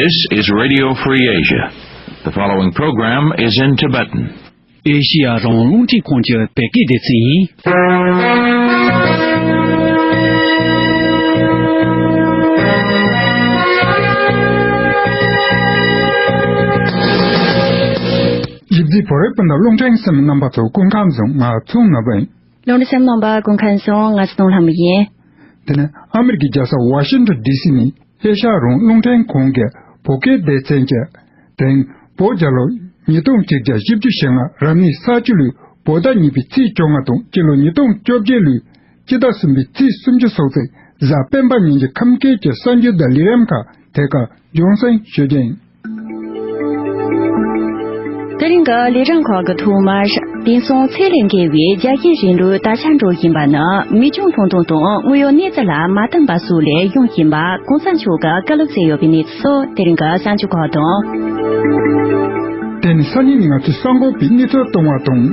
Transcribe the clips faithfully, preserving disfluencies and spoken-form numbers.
This is Radio Free Asia. The following program is in Tibetan. ཨེ་ཤི་ཡ་རང་དབང་རླུང་འཕྲིན་ཁང་གི་བོད་སྐད་སྡེ་ཚན་ཡིན། ཞིབ་འཇུག་བོད་རིགས་སྤུན་ཟླ་རླུང་འཕྲིན་གསན་མི་རྣམ་པ་ཚོ་སྐུ་ཁམས་བཟང་། ང་ཚོང་ནོར་བུ་ཡིན། རླུང་འཕྲིན་གསན་མི་རྣམ་པ་སྐུ་ཁམས་བཟང་། ང་ཚོ་སྟོང་ལྷ་མོ་ཡིན། དེ་ནས་ཨ་མི་རི་ཀའི་རྒྱལ་ས་ཝ་ཤིང་ཊོན་ཌི་སི་ནས་ཨེ་ཤ་ཡ་རང་དབང་རླུང་འཕྲིན་ཁང་གི་བོད་སྐད་སྡེ་ཚན་གྱིས་དེ་རིང་བོད་རྒྱལ་ལོ་ཉིས་སྟོང་ཆིག་བརྒྱ་བཞི་བཅུ་ཞེ་ལྔ་རབ་གནས་ས་བཅུ་ལོའི་བོད་ཟླ་གཉིས་པའི་ཚེས་བཅོ་ལྔ་དང་སྤྱི་ལོ་ཉིས་སྟོང་བཅོ་བརྒྱད་ལོའི་སྤྱི་ཟླ་གསུམ་པའི་ཚེས་སུམ་ཅུ་སོགས་ཚེས་གཟའ་སྤེན་པ་ཉིན་གྱི་ཁམས་སྐད་ཀྱི་གསར་འགྱུར་དང་ལས་རིམ་ཁག་ཐད་ཀར་རྒྱང་སྲིང་ཞུ་རྒྱུ་ཡིན། དེ་རིང་གི་ལས་རིམ་ཁག་གི་ཐོག་མར། དེང་སང་ཚད་ལས་བརྒལ་བའི་རྒྱལ་ཞེན་རིང་ལུགས་དར་ཁྱབ་འགྲོ་བཞིན་པ་ནི་མི་ཆུང་ཐུང་ཐུང་དང་དངོས་ཡོད་གནས་ཚུལ་ལ་མ་བསྟུན་པ་སོགས་ལས་ཡོང་བཞིན་པ་གོང་ས་མཆོག་གིས་བཀའ་སློབ་སྩལ་ཡོད་པའི་གནས་ཚུལ་སོགས་དེ་རིང་གི་གསར་འགྱུར་ཁག་དང་། དེ་ནི་སང་ཉིན་ང་ཚོའི་གསར་འགོད་པས་གནས་ཚུལ་གཏོང་བ་དང་།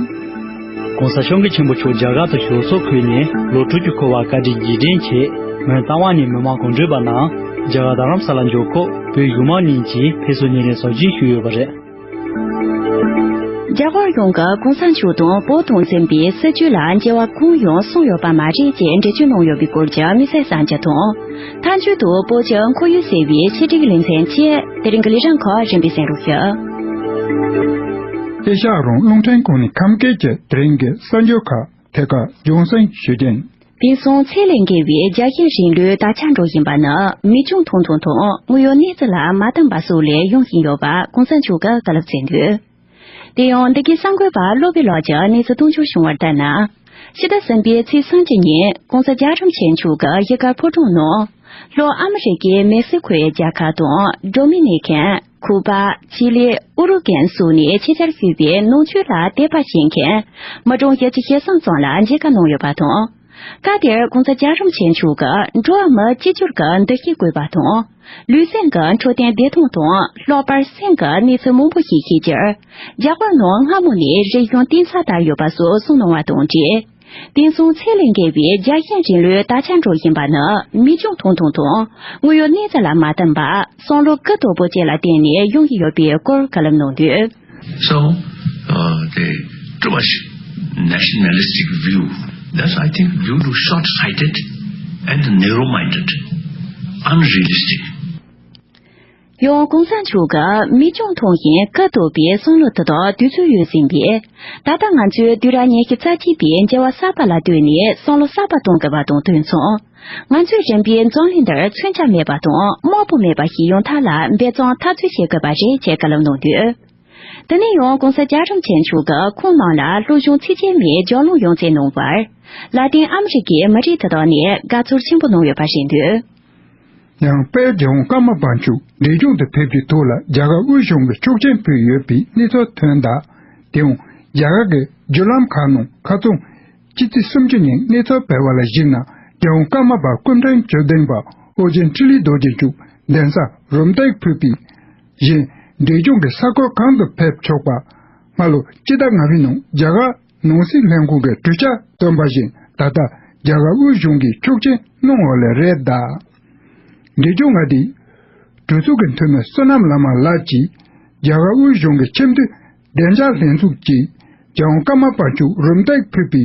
གོང་ས་སྐྱབས་མགོན་ཆེན་པོ་མཆོག་རྒྱ་གར་དུ་བཞུགས་སར་འཁོད་ནས་ལོ་དྲུག་ཅུ་འཁོར་བ་བཀའ་དྲིན་རྗེས་དྲན་ཆེད་མོན་རྟ་དབང་ནས་མི་མང་གང་དྲུག་པ་རྣམས་རྒྱ་གར་རྡ་རམ་ས་ལར་འབྱོར་སྐབས་བོད་གཞུང་མང་གཉིས་ཀྱིས་ཕེབས་བསུ་སྙན་སེང་གཟབ་རྒྱས་ཞུས་ཡོད་པ་རེད། རྒྱ་གར་ཡོངས་ཀྱི་གོང་ས་མཆོག་དང་བོད་དང་འཛིན་པའི་སྲིད་བྱུས་ལ་འགྱུར་བ་གང་ཡང་སོང་ཡོད་པ་མ་རེད་ཅེས་འགྲེལ་བརྗོད་གནང་ཡོད་པའི་སྐོར་གྱི་དམིགས་བསལ་གསར་འགྱུར་དང་། མཐའ་མཇུག་ཏུ་བོད་ཀྱི་ཁོར་ཡུག་ཟེར་བའི་ཆེད་སྒྲིག་ལེ་ཚན་བཅས་དེ་རིང་གི་ལས་རིམ་ཁག་རིམ་པས་གསན་རོགས་ཞུ། ཨེ་ཤ་ཡ་རང་དབང་རླུང་འཕྲིན་ཁང་ནས་ཁམས་སྐད་ཀྱི་དེ་རིང་གི་གསར་འགྱུར་ཁག་ཐད་ཀར་རྒྱང་སྲིང་ཞུ་རྒྱུ་ཡིན། དེང་སང་ཚད་ལས་བརྒལ་བའི་རྒྱལ་ཞེན་རིང་ལུགས་དར་ཁྱབ་འགྲོ་བཞིན་པ་ནི་མི་ཆུང་ཐུང་ཐུང་དང་དངོས་ཡོད་གནས་ཚུལ་ལ་མ་བསྟུན་པ་སོགས་ལས་ཡོང་བཞིན་ཡོད་པ་གོང་ས་མཆོག་གིས་བཀའ་སློབ་སྩལ་འདུག་དེ་ཡང་འདི་གའི་གསར་འགོད་པ་བློ་བྷེ་ལགས་ཀྱིས་གནས་ཚུལ་གཏོང་ཕྱོགས་བྱུང་བར་ལྟར་ན། ཕྱི་ཟླ་གསུམ་པའི་ཚེས་སུམ་ཅུ་ཉིན་གོང་ས་རྒྱལ་བ་རིན་པོ་ཆེ་མཆོག་གིས་གཞིས་སྒར་ཕོ་བྲང་ནང་། ལྷོ་ཨ་མི་རི་ཀའི་མེག་སི་ཁོའི་རྒྱལ་ཁབ་དང་ཌོ་མི་ནི་ཀན། ཁུ་པ། ཅི་ལི། ཨུ་རུ་གན་སོགས་ནས་ཆེད་བཅར་ཞུས་པའི་ནང་ཆོས་ལ་དད་པ་བྱེད་མཁན་མི་གྲངས་བཞི་བཅུ་ཞེ་གསུམ་ཙམ་ལ་མཇལ་ཁ་གནང་ཡོད་པ་དང་། སྐབས་དེར་གོང་ས་རྒྱལ་བ་རིན་པོ་ཆེ་མཆོག་གིས་འགྲོ་བ་མི་གཅིག་གྱུར་གྱི་འདུ་ཤེས་བཀོད་པ་དང་། ལུས་སེམས་ཀྱི་འཕྲོད་བསྟེན་བདེ་ཐང་དང་ལྷག་པར་སེམས་ཀྱི་གནས་ཚུལ་མང་པོ་ཞིག་ཤེས་རྒྱུར། རྒྱ་གར་ནང་སྔ་མོ་ནས་རིག་གཞུང་གཏིང་ཟབ་དར་ཡོད་པ་སོགས་གསུངས་གནང་བ་དང་འབྲེལ། དེང་སང་ཚད་ལས་བརྒལ་བའི་རྒྱལ་ཞེན་རིང་ལུགས་དར་ཁྱབ་འགྲོ་བཞིན་པ་ནི་མི་ཆུང་ཐུང་ཐུང་དང་དངོས་ཡོད་གནས་ཚུལ་ལ་མ་བསྟུན་པར་བསམ་བློ་གུ་དོག་པོ་བཅས་ལ་བརྟེན་ནས་ཡོང་གི་ཡོད་པའི་སྐོར་བཀའ་སློབ་གནང་དོན། So, uh, the too much nationalistic view, that's, I think, due to short-sighted and narrow-minded, unrealistic. ཡང་གོང་ས་མཆོག་གིས་མི་ཆུང་ཐུང་ཞིང་གུ་དོག་པའི་བསམ་བློ་དེ་དག་དུས་ཚོད་ཡོལ་ཟིན་པས། ད་ལྟ་ང་ཚོས་དུས་རབས་ཉི་ཤུ་རྩ་གཅིག་པའི་འགྱུར་བ་གསར་པ་ལ་ལྟོས་ནས་བསམ་བློ་གསར་པ་གཏོང་དགོས་པ་དང་དུས་མཚུངས། ང་ཚོས་རིམ་པས་འཛམ་གླིང་འདིར་མཚོན་ཆ་མེད་པ་དང་དམའ་པོ་མེད་པ་ཞིག་ཡོང་ཐབས་ལ་འབད་བརྩོན་འཐབ་རྩོད་བྱེད་དགོས་པ་རེད་ཅེས་བཀའ་སློབ་གནང་དོན། དེ་ནས་ཡང་གོང་ས་རྒྱལ་བ་རིན་པོ་ཆེ་མཆོག་གིས་ཁོང་རྣམས་ལ་སློབ་སྦྱོང་ཚད་ཆེན་མའི་ལྗགས་ལུང་ཡང་རྩེ་གནང་བར། ལ་ཏིན་ཨ་མི་རི་ཀའི་མི་རིགས་དེ་དག་ནས་དགའ་ཚོར་ཆེན་པོ་གནང་ཡོད་པ་རེད་འདུག་ཡང་དཔལ་རྒྱལ་དབང་ཀརྨ་པ་མཆོག་འབྲས་ལྗོངས་དུ་ཕེབས་རྒྱུའི་ཐོག་ལ་རྒྱ་གར་དབུས་གཞུང་གིས་ཆོག་མཆན་ཕུལ་ཡོད་པའི་གནས་ཚུལ་ཐོན་གདའ། དེ་ཡང་རྒྱ་གར་གྱི་བརྒྱུད་ལམ་ཁག་ནང་ཁ་རྩང་སྤྱི་ཚེས་སུམ་ཅུ་ཉིན་གནས་ཚུལ་སྤེལ་བ་ལ་གཞིགས་ན། རྒྱལ་དབང་ཀརྨ་པ་སྐུ་ཕྲེང་བཅུ་བདུན་པ་ཨོ་རྒྱན་འཕྲིན་ལས་རྡོ་རྗེ་མཆོག་གདན་ས་རུམ་བཏེག་ཕུལ་བའི་བཞིན་འབྲས་ལྗོངས་ཀྱི་ས་ཁུལ་གང་དུ་ཕེབས་ཆོག་པ། སྔ་ལོ་སྤྱི་ཟླ་ལྔ་པའི་ནང་རྒྱ་གར་ནང་སྲིད་ལྷན་ཁང་གིས་གྲོས་འཆར་བཏོན་པ་བཞིན། ད་ལྟ་རྒྱ་གར་དབུས་གཞུང་གིས་ཆོག་མཆན་གནང་ཡོད་ལེ་རེད་གདའ། འབྲས་ལྗོངས་མངའ་སྡེའི་གྲོས་ཚོགས་ཀྱི་འཐུས་མི་བསོད་ནམས་བླ་མ་ལགས་ཀྱིས། རྒྱ་གར་དབུས་གཞུང་གི་ཆེས་མཐོའི་བདེ་འཇགས་ལྷན་ཚོགས་ཀྱིས་རྒྱལ་དབང་ཀརྨ་པ་མཆོག་རུམ་བཏེག་ཕུལ་བའི་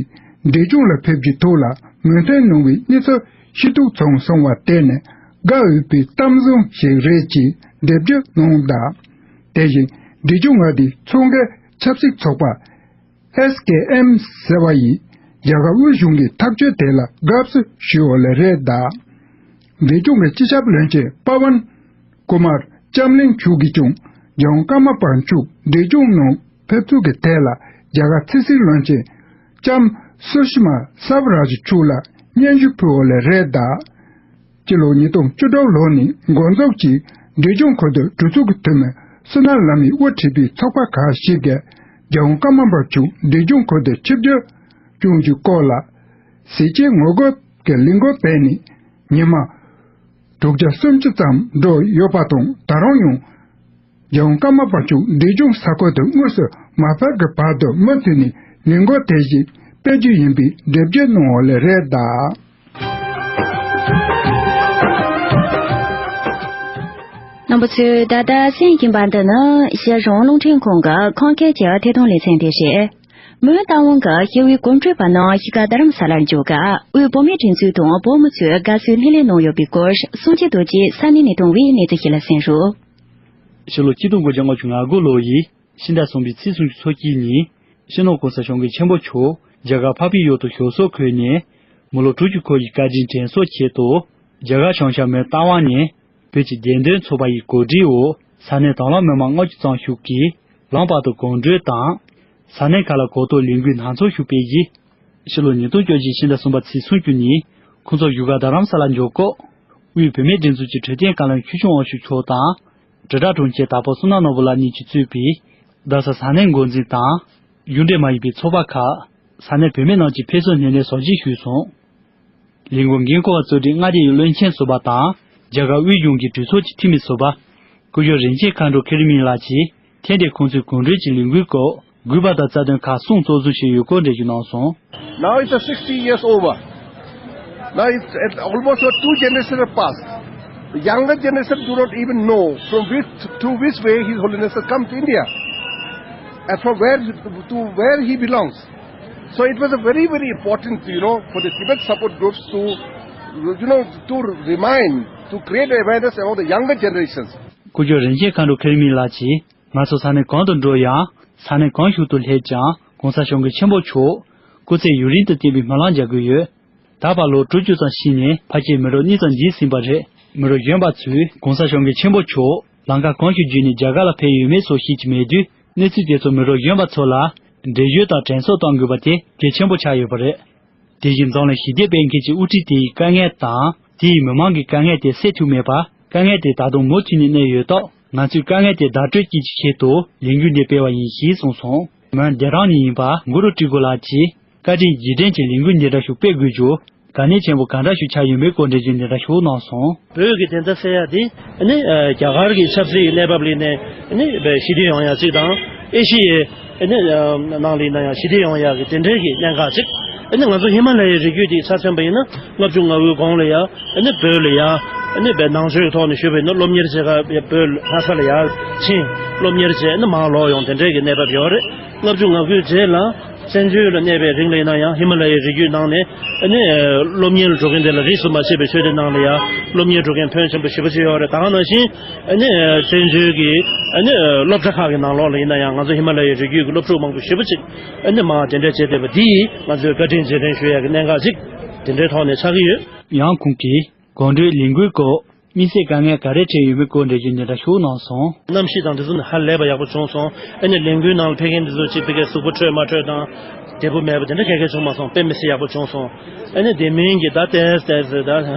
འབྲས་ལྗོངས་ལ་ཕེབས་རྒྱུའི་ཐོག་ལ་མོས་མཐུན་གནང་བའི་གནས་ཚུལ་ཤེས་རྟོགས་བྱུང་སོང་བ་དེ་ནི་དགའ་འོས་པའི་གཏམ་བཟང་ཞིག་རེད་ཅེས་འགྲེལ་བརྗོད་གནང་གདའ། དེ་བཞིན་འབྲས་ལྗོངས་མངའ་སྡེའི་མཚོ་འགག་ཆབ་སྲིད་ཚོགས་པ། ཨེས་ཀེ་ཨེམ་ཟེར་བ་ཡིས་རྒྱ་གར་དབུས་གཞུང་གི་ཐག་གཅོད་དེ་ལ་དགའ་བསུ་ཞུས་ཡོད་ལེ་རེད་གདའ། འབྲས་ལྗོངས་ཀྱི་སྤྱི་ཁྱབ་བློན་ཆེན་པ་ཝན་ཀུ་མར་ལྕམ་གླིང་མཆོག་གིས་ཀྱང་རྒྱལ་དབང་ཀརྨ་པ་མཆོག་འབྲས་ལྗོངས་ནང་ཕེབས་ཚུལ་གྱི་ཐད་ལ་རྒྱ་གར་ཕྱི་སྲིད་བློན་ཆེན་ལྕམ་སུ་ཤི་མ་སབ་རཱ་ཇ་མཆོག་ལ་སྙན་ཞུ་ཕུལ་ཡོད་ལེ་རེད་གདའ། སྤྱི་ལོ་ཉིས་སྟོང་བཅུ་དྲུག་ལོ་ནས་འགོ་འཛུགས་ཀྱིས་འབྲས་ལྗོངས་ཁུལ་དུ་གྲོས་ཚོགས་ཀྱི་འཐུས་མི་བསོད་ནམས་བླ་མས་དབུ་ཁྲིད་པའི་ཚོགས་པ་ཁག་ཞིག་གིས་རྒྱལ་དབང་ཀརྨ་པ་མཆོག་འབྲས་ལྗོངས་ཁུལ་དུ་ཆིབས་བསྒྱུར་བསྐྱོན་རྒྱུའི་སྐོར་ལ་གཟི་བརྗིད་ངོ་རྒོལ་གྱི་ལས་འགུལ་སྤེལ་ནས་ཉི་མ་དྲུག་བརྒྱ་སུམ་ཅུ་ཙམ་འགྲོ་ཡོད་པ་དང་། ད་རུང་ཡང་རྒྱལ་དབང་ཀརྨ་པ་མཆོག་འབྲས་ལྗོངས་ས་ཁུལ་དུ་དངོས་སུ་མ་ཕེབས་ཀྱི་བར་དུ་མུ་མཐུད་ནས་ལས་འགུལ་དེ་བཞིན་སྤེལ་རྒྱུ་ཡིན་པའི་འགྲེལ་བརྗོད་གནང་ཡོད་ལེ་རེད་གདའ། རྣམ་པ་ཚོས་ད་ལྟ་གསན་གྱིན་པ་འདི་ནི་ཨེ་ཤེ་ཡ་རང་དབང་རླུང་འཕྲིན་ཁང་གི་ཁམས་སྐད་ཀྱི་ཐད་གཏོང་ལེ་ཚན་དེ་རེད། མོན་རྟ་དབང་གི་ཞི་བའི་གོམ་བགྲོད་པ་རྣམས་གཞིས་ཀ་རྡ་རམ་ས་ལར་འབྱོར་སྐབས་དབུས་བུད་མེད་སྒྲིག་འཛུགས་དང་བུ་མོ་ཚོས་དགའ་བསུའི་སྣེ་ལེན་གནང་ཡོད་པའི་སྐོར་སངས་རྒྱས་རྡོ་རྗེས་ས་གནས་ནས་བཏང་བའི་གནས་ཚུལ་ཞིག་ལ་གསན་རོགས། ཕྱི་ལོ་ཆིག་སྟོང་དགུ་བརྒྱ་ལྔ་བཅུ་ང་དགུ་ལོ་ཡི་ཕྱི་ཟླ་གསུམ་པའི་ཚེས་སུམ་ཅུ་ཚོ་གཅིག་ཉིན་སྤྱི་ནོར་༸གོང་ས་༸སྐྱབས་མགོན་ཆེན་པོ་མཆོག་རྒྱ་གར་འཕགས་པའི་ཡུལ་དུ་ཞབས་སོར་འཁོད་ནས་མི་ལོ་དྲུག་ཅུ་འཁོར་བའི་བཀའ་དྲིན་དྲན་གསོ་ཆེད་དུ་རྒྱ་གར་བྱང་ཤར་མོན་རྟ་དབང་ནས་བོད་ཀྱི་རྒྱལ་དོན་ཚོགས་པ་ཡི་གོ་སྒྲིག་འོག་ས་གནས་དང་བླངས་མི་མང་ལྔ་བཅུ་ཙམ་ཞིག་གིས་ལམ་བར་དུ་གོམ་བགྲོད་དང་། ས་གནས་ཁག་ལ་གོ་རྟོགས་ལས་འགུལ་སྣ་ཚོགས་ཤིག་སྤེལ་རྗེས། ཕྱི་ལོ་ཉིས་སྟོང་བཅོ་བརྒྱད་ཕྱི་ཟླ་གསུམ་པ་ཚེས་སུམ་ཅུ་ཉིན་ཁོང་ཚོ་བཞུགས་སྒར་རྡ་རམ་ས་ལར་འབྱོར་སྐབས། དབུས་བུད་མེད་སྒྲིག་འཛུགས་ཀྱི་འཕྲོད་བསྟེན་བཀའ་བློན་ཆོས་སྐྱོང་དབང་ཕྱུག་མཆོག་དང་། དྲིལ་བསྒྲགས་དྲུང་ཆེ་དྭགས་པོ་བསོད་ནམས་ནོར་བུ་ལགས་གཉིས་ཀྱིས་གཙོས་པའི་རྡ་ས་ས་གནས་འགོ་འཛིན་དང་། གཞུང་འབྲེལ་མ་ཡིན་པའི་ཚོགས་པ་ཁག་ས་གནས་བུད་མེད་རྣམས་ཀྱིས་ཕེབས་བསུ་སྣེ་ལེན་གཟབ་རྒྱས་ཞུས་སོང་། ལས་འགུལ་འགན་འཁུར་བ་གཙོས་སྒྲིག་མངའ་སྡེ་ཡི་བློན་ཆེན་ཟུར་པ་དང་། རྒྱ་གར་དབུས་གཞུང་གི་གྲོས་ཚོགས་ཀྱི་འཐུས་མི་ཟུར་པ། སྐུ་ཞབས་རིན་ཆེན་མཁའ་འགྲོ་ཁེ་རི་མི་ལགས་ཀྱིས། ཐེངས་འདིའི་ཁོང་ཚོའི་གོམ་བགྲོད་ཀྱི་ལས་འགུལ་སྐོར་དགོས་པ་དང་རྩ་དོན་ཁག་གསུམ་གཙོ་བཟུང་བྱས་ཡོད་སྐོར་འགྲེལ་བརྗོད་གནང་སོང་། Now it's a sixty years over. Now it's, it's almost about two generations have passed. The younger generation do not even know from which, through which way His Holiness has come to India and from where, to where he belongs. So it was a very, very important, you know, for the Tibet support groups to, you know, to remind, to create awareness among the younger generations. སྐུ་ཞབས་རིན་ཆེན་མཁའ་འགྲོ་ཁེ་རི་མི་ལགས་ཀྱིས། ང་ཚོ་ས་གནས་གང་དུ་འགྲོ་ཡང་། ས་གནས་གང་ཞིག་ཏུ་སླེབས་ཀྱང་། ༸གོང་ས་༸སྐྱབས་མགོན་ཆེན་པོ་མཆོག་སྐུ་ཚེ་ཡུན་རིང་དུ་བརྟན་པའི་སྨོན་ལམ་རྒྱག་གི་ཡོད། ད་བར་ལོ་དྲུག་ཅུ་ཙམ་ཕྱིན་ནས་ཕལ་ཆེར་མི་རབས་གཉིས་ཙམ་འགྱིར་ཟིན་པ་རེད། མི་རབས་གཞོན་པ་ཚོས་༸གོང་ས་༸སྐྱབས་མགོན་ཆེན་པོ་མཆོག་ལམ་ཁ་གང་ཞིག་བརྒྱུད་ནས་རྒྱ་གར་ལ་ཕེབས་ཡོད་མེད་སོགས་ཤེས་ཀྱི་མེད་དུས། གནས་ཚུལ་དེ་ཚོ་མི་རབས་གཞོན་པ་ཚོ་ལ་འགྲེལ་བརྗོད་དང་དྲན་གསོ་གཏང་དགོས་པ་དེ་གལ་ཆེན་པོ་ཆགས་ཡོད་པ་རེད། དེ་བཞིན་འཛམ་གླིང་ཞི་བདེ་སྤེལ་མཁན་གྱི་དབུ་ཁྲིད་དེ་ཡི་དཀའ་ངལ་དང་། དེ་ཡི་མི་མང་གི་དཀའ་ངལ་དེ་སེལ་ཐུབ་མེད་པར། དཀའ་ངལ་དེ་ད་དུང་མུ་མཐུད་ནས་གནས་ཡོད་སྟབས། ང་ཚོས་དཀའ་ངལ་དེ་བརྡ་སྤྲོད་བྱེད་ཀྱི་ཆེད་དུ་ལས་འགུལ་འདི་སྤེལ་བ་ཡིན་ཞེས་གསུངས་སོང་། མོན་རྡེ་རང་ནས་ཡིན་པ་གུ་རུ་ཀྲི་གུ་ལགས་ཀྱིས། བཀའ་དྲིན་རྗེས་དྲན་གྱི་ལས་འགུལ་འདི་འདྲ་ཞིག་སྤེལ་དགོས་རྒྱུ། དགའ་གནད་ཆེན་པོ་གང་འདྲ་ཞིག་ཆགས་ཡོད་མེད་སྐོར་འགྲེལ་བརྗོད་འདི་འདྲ་ཞིག་གནང་སོང་། བོད་ཀྱི་བདེན་མཐའ་གསལ་ཡག་དེ། ཨ་ནི་རྒྱ་གར་གྱི་ཆབ་སྲིད་ཀྱི་གནས་བབ་ལ་ནས་ཨ་ནི་ཞི་བདེ་ཡོང་ཡག་ཅིག་དང་། ཨེ་ཤི་ཡའི་ཨ་ནི་ནང་ལ་ཡིན་ན་ཡང་ཞི་བདེ་ཡོང་ཡག་གི་དེ་འདྲའི་གི་གནད་འགག་ཅིག་ཨ་ནི་ང་ཚོ་ཧི་མ་ལ་ཡའི་རི་རྒྱུད་དེ་ཆ་མཚོན་པ་ཡིན་ན། ལྔ་བཅུ་ང་དགུའི་གོང་ལ་ཡ། ཨ་ནི་བོད་ལ་ཡ། ཨ་ནི་བོད་ནང་ཆོས་ཀྱི་ཐོག་ནས་ཞུས་པ་ཡིན་ན་སློབ་གཉེར་བྱེད་ག་བོད་ལྷ་ས་ལ་ཡ་ཕྱིན། སློབ་གཉེར་བྱས་ཨ་ནི་མར་ལོག་ཡོང་དེ་འདྲའི་གི་གནས་བབ་ཡོད་རེད། ལྔ་བཅུ་ང་དགུའི་རྗེས་ལ། བཙན་བྱོལ་ལ་གནས་པའི་རིང་ལ་ཡིན་ན་ཡང་ཧི་མ་ལ་ཡའི་རི་རྒྱུད་ནང་ནས་ཨ་ནི་སློབ་གཉེར་འགྲོ་མཁན་དེ་ལ་རིས་སུ་མ་ཆད་པའི་ཆོས་སྡེ་ནང་ལ་ཡང་སློབ་གཉེར་འགྲོ་མཁན་ཕོན་ཆེན་པོ་ཞེ་པོ་ཅིག་ཡོད་རེད། ད་ག་ནང་བཞིན་ཨ་ནི་བཙན་བྱོལ་གྱི་ཨ་ནི་སློབ་གྲྭ་ཁག་གི་ནང་ལོགས་ལ་ཡིན་ན་ཡང་ང་ཚོ་ཧི་མ་ལ་ཡའི་རི་རྒྱུད་ཀྱི་སློབ་ཕྲུག་མང་པོ་ཞེ་པོ་ཅིག་ཨ་ནི་མར་དེ་འདྲ་བྱས་བསྡད་པ་འདིས་ང་ཚོས་བཀའ་དྲིན་རྗེས་དྲན་ཞུ་ཡག་གི་གནད་འགག་ཅིག་དེ་འདྲའི་ཐོག་ནས་ཆགས་ཀྱི་ཡོད། ཡང་ཁོང་གིས། གོམ་བགྲོད་ལས་འགུལ་སྐོར་དམིགས་བསལ་དཀའ་ངལ་ག་རེ་འཕྲད་ཡོད་མེད་སྐོར་འགྲེལ་བརྗོད་འདི་འདྲ་ཞིག་གནང་སོང་། གནམ་གཤིས་དང་དེ་ཚོ་ནི་ཧ་ལས་པ་ཡག་པོ་བྱུང་སོང་། ཨ་ནི་ལས་འགུལ་ནང་ལ་ཕེབས་མཁན་དེ་ཚོ་གཅིག་ཕ་གིའི་གཟུགས་པོ་འཕྲོད་མ་འཕྲོད་དང་། བདེ་པོ་མེད་པ་དེ་འདྲ་ག་གེ་བྱུང་མ་སོང་། དཔེ་མི་སྲིད་ཡག་པོ་བྱུང་སོང་། ཨ་ནི་དེ་མིན་གྱི་ད་ཏོག་ཙམ་ཏོག་ཙམ་ད་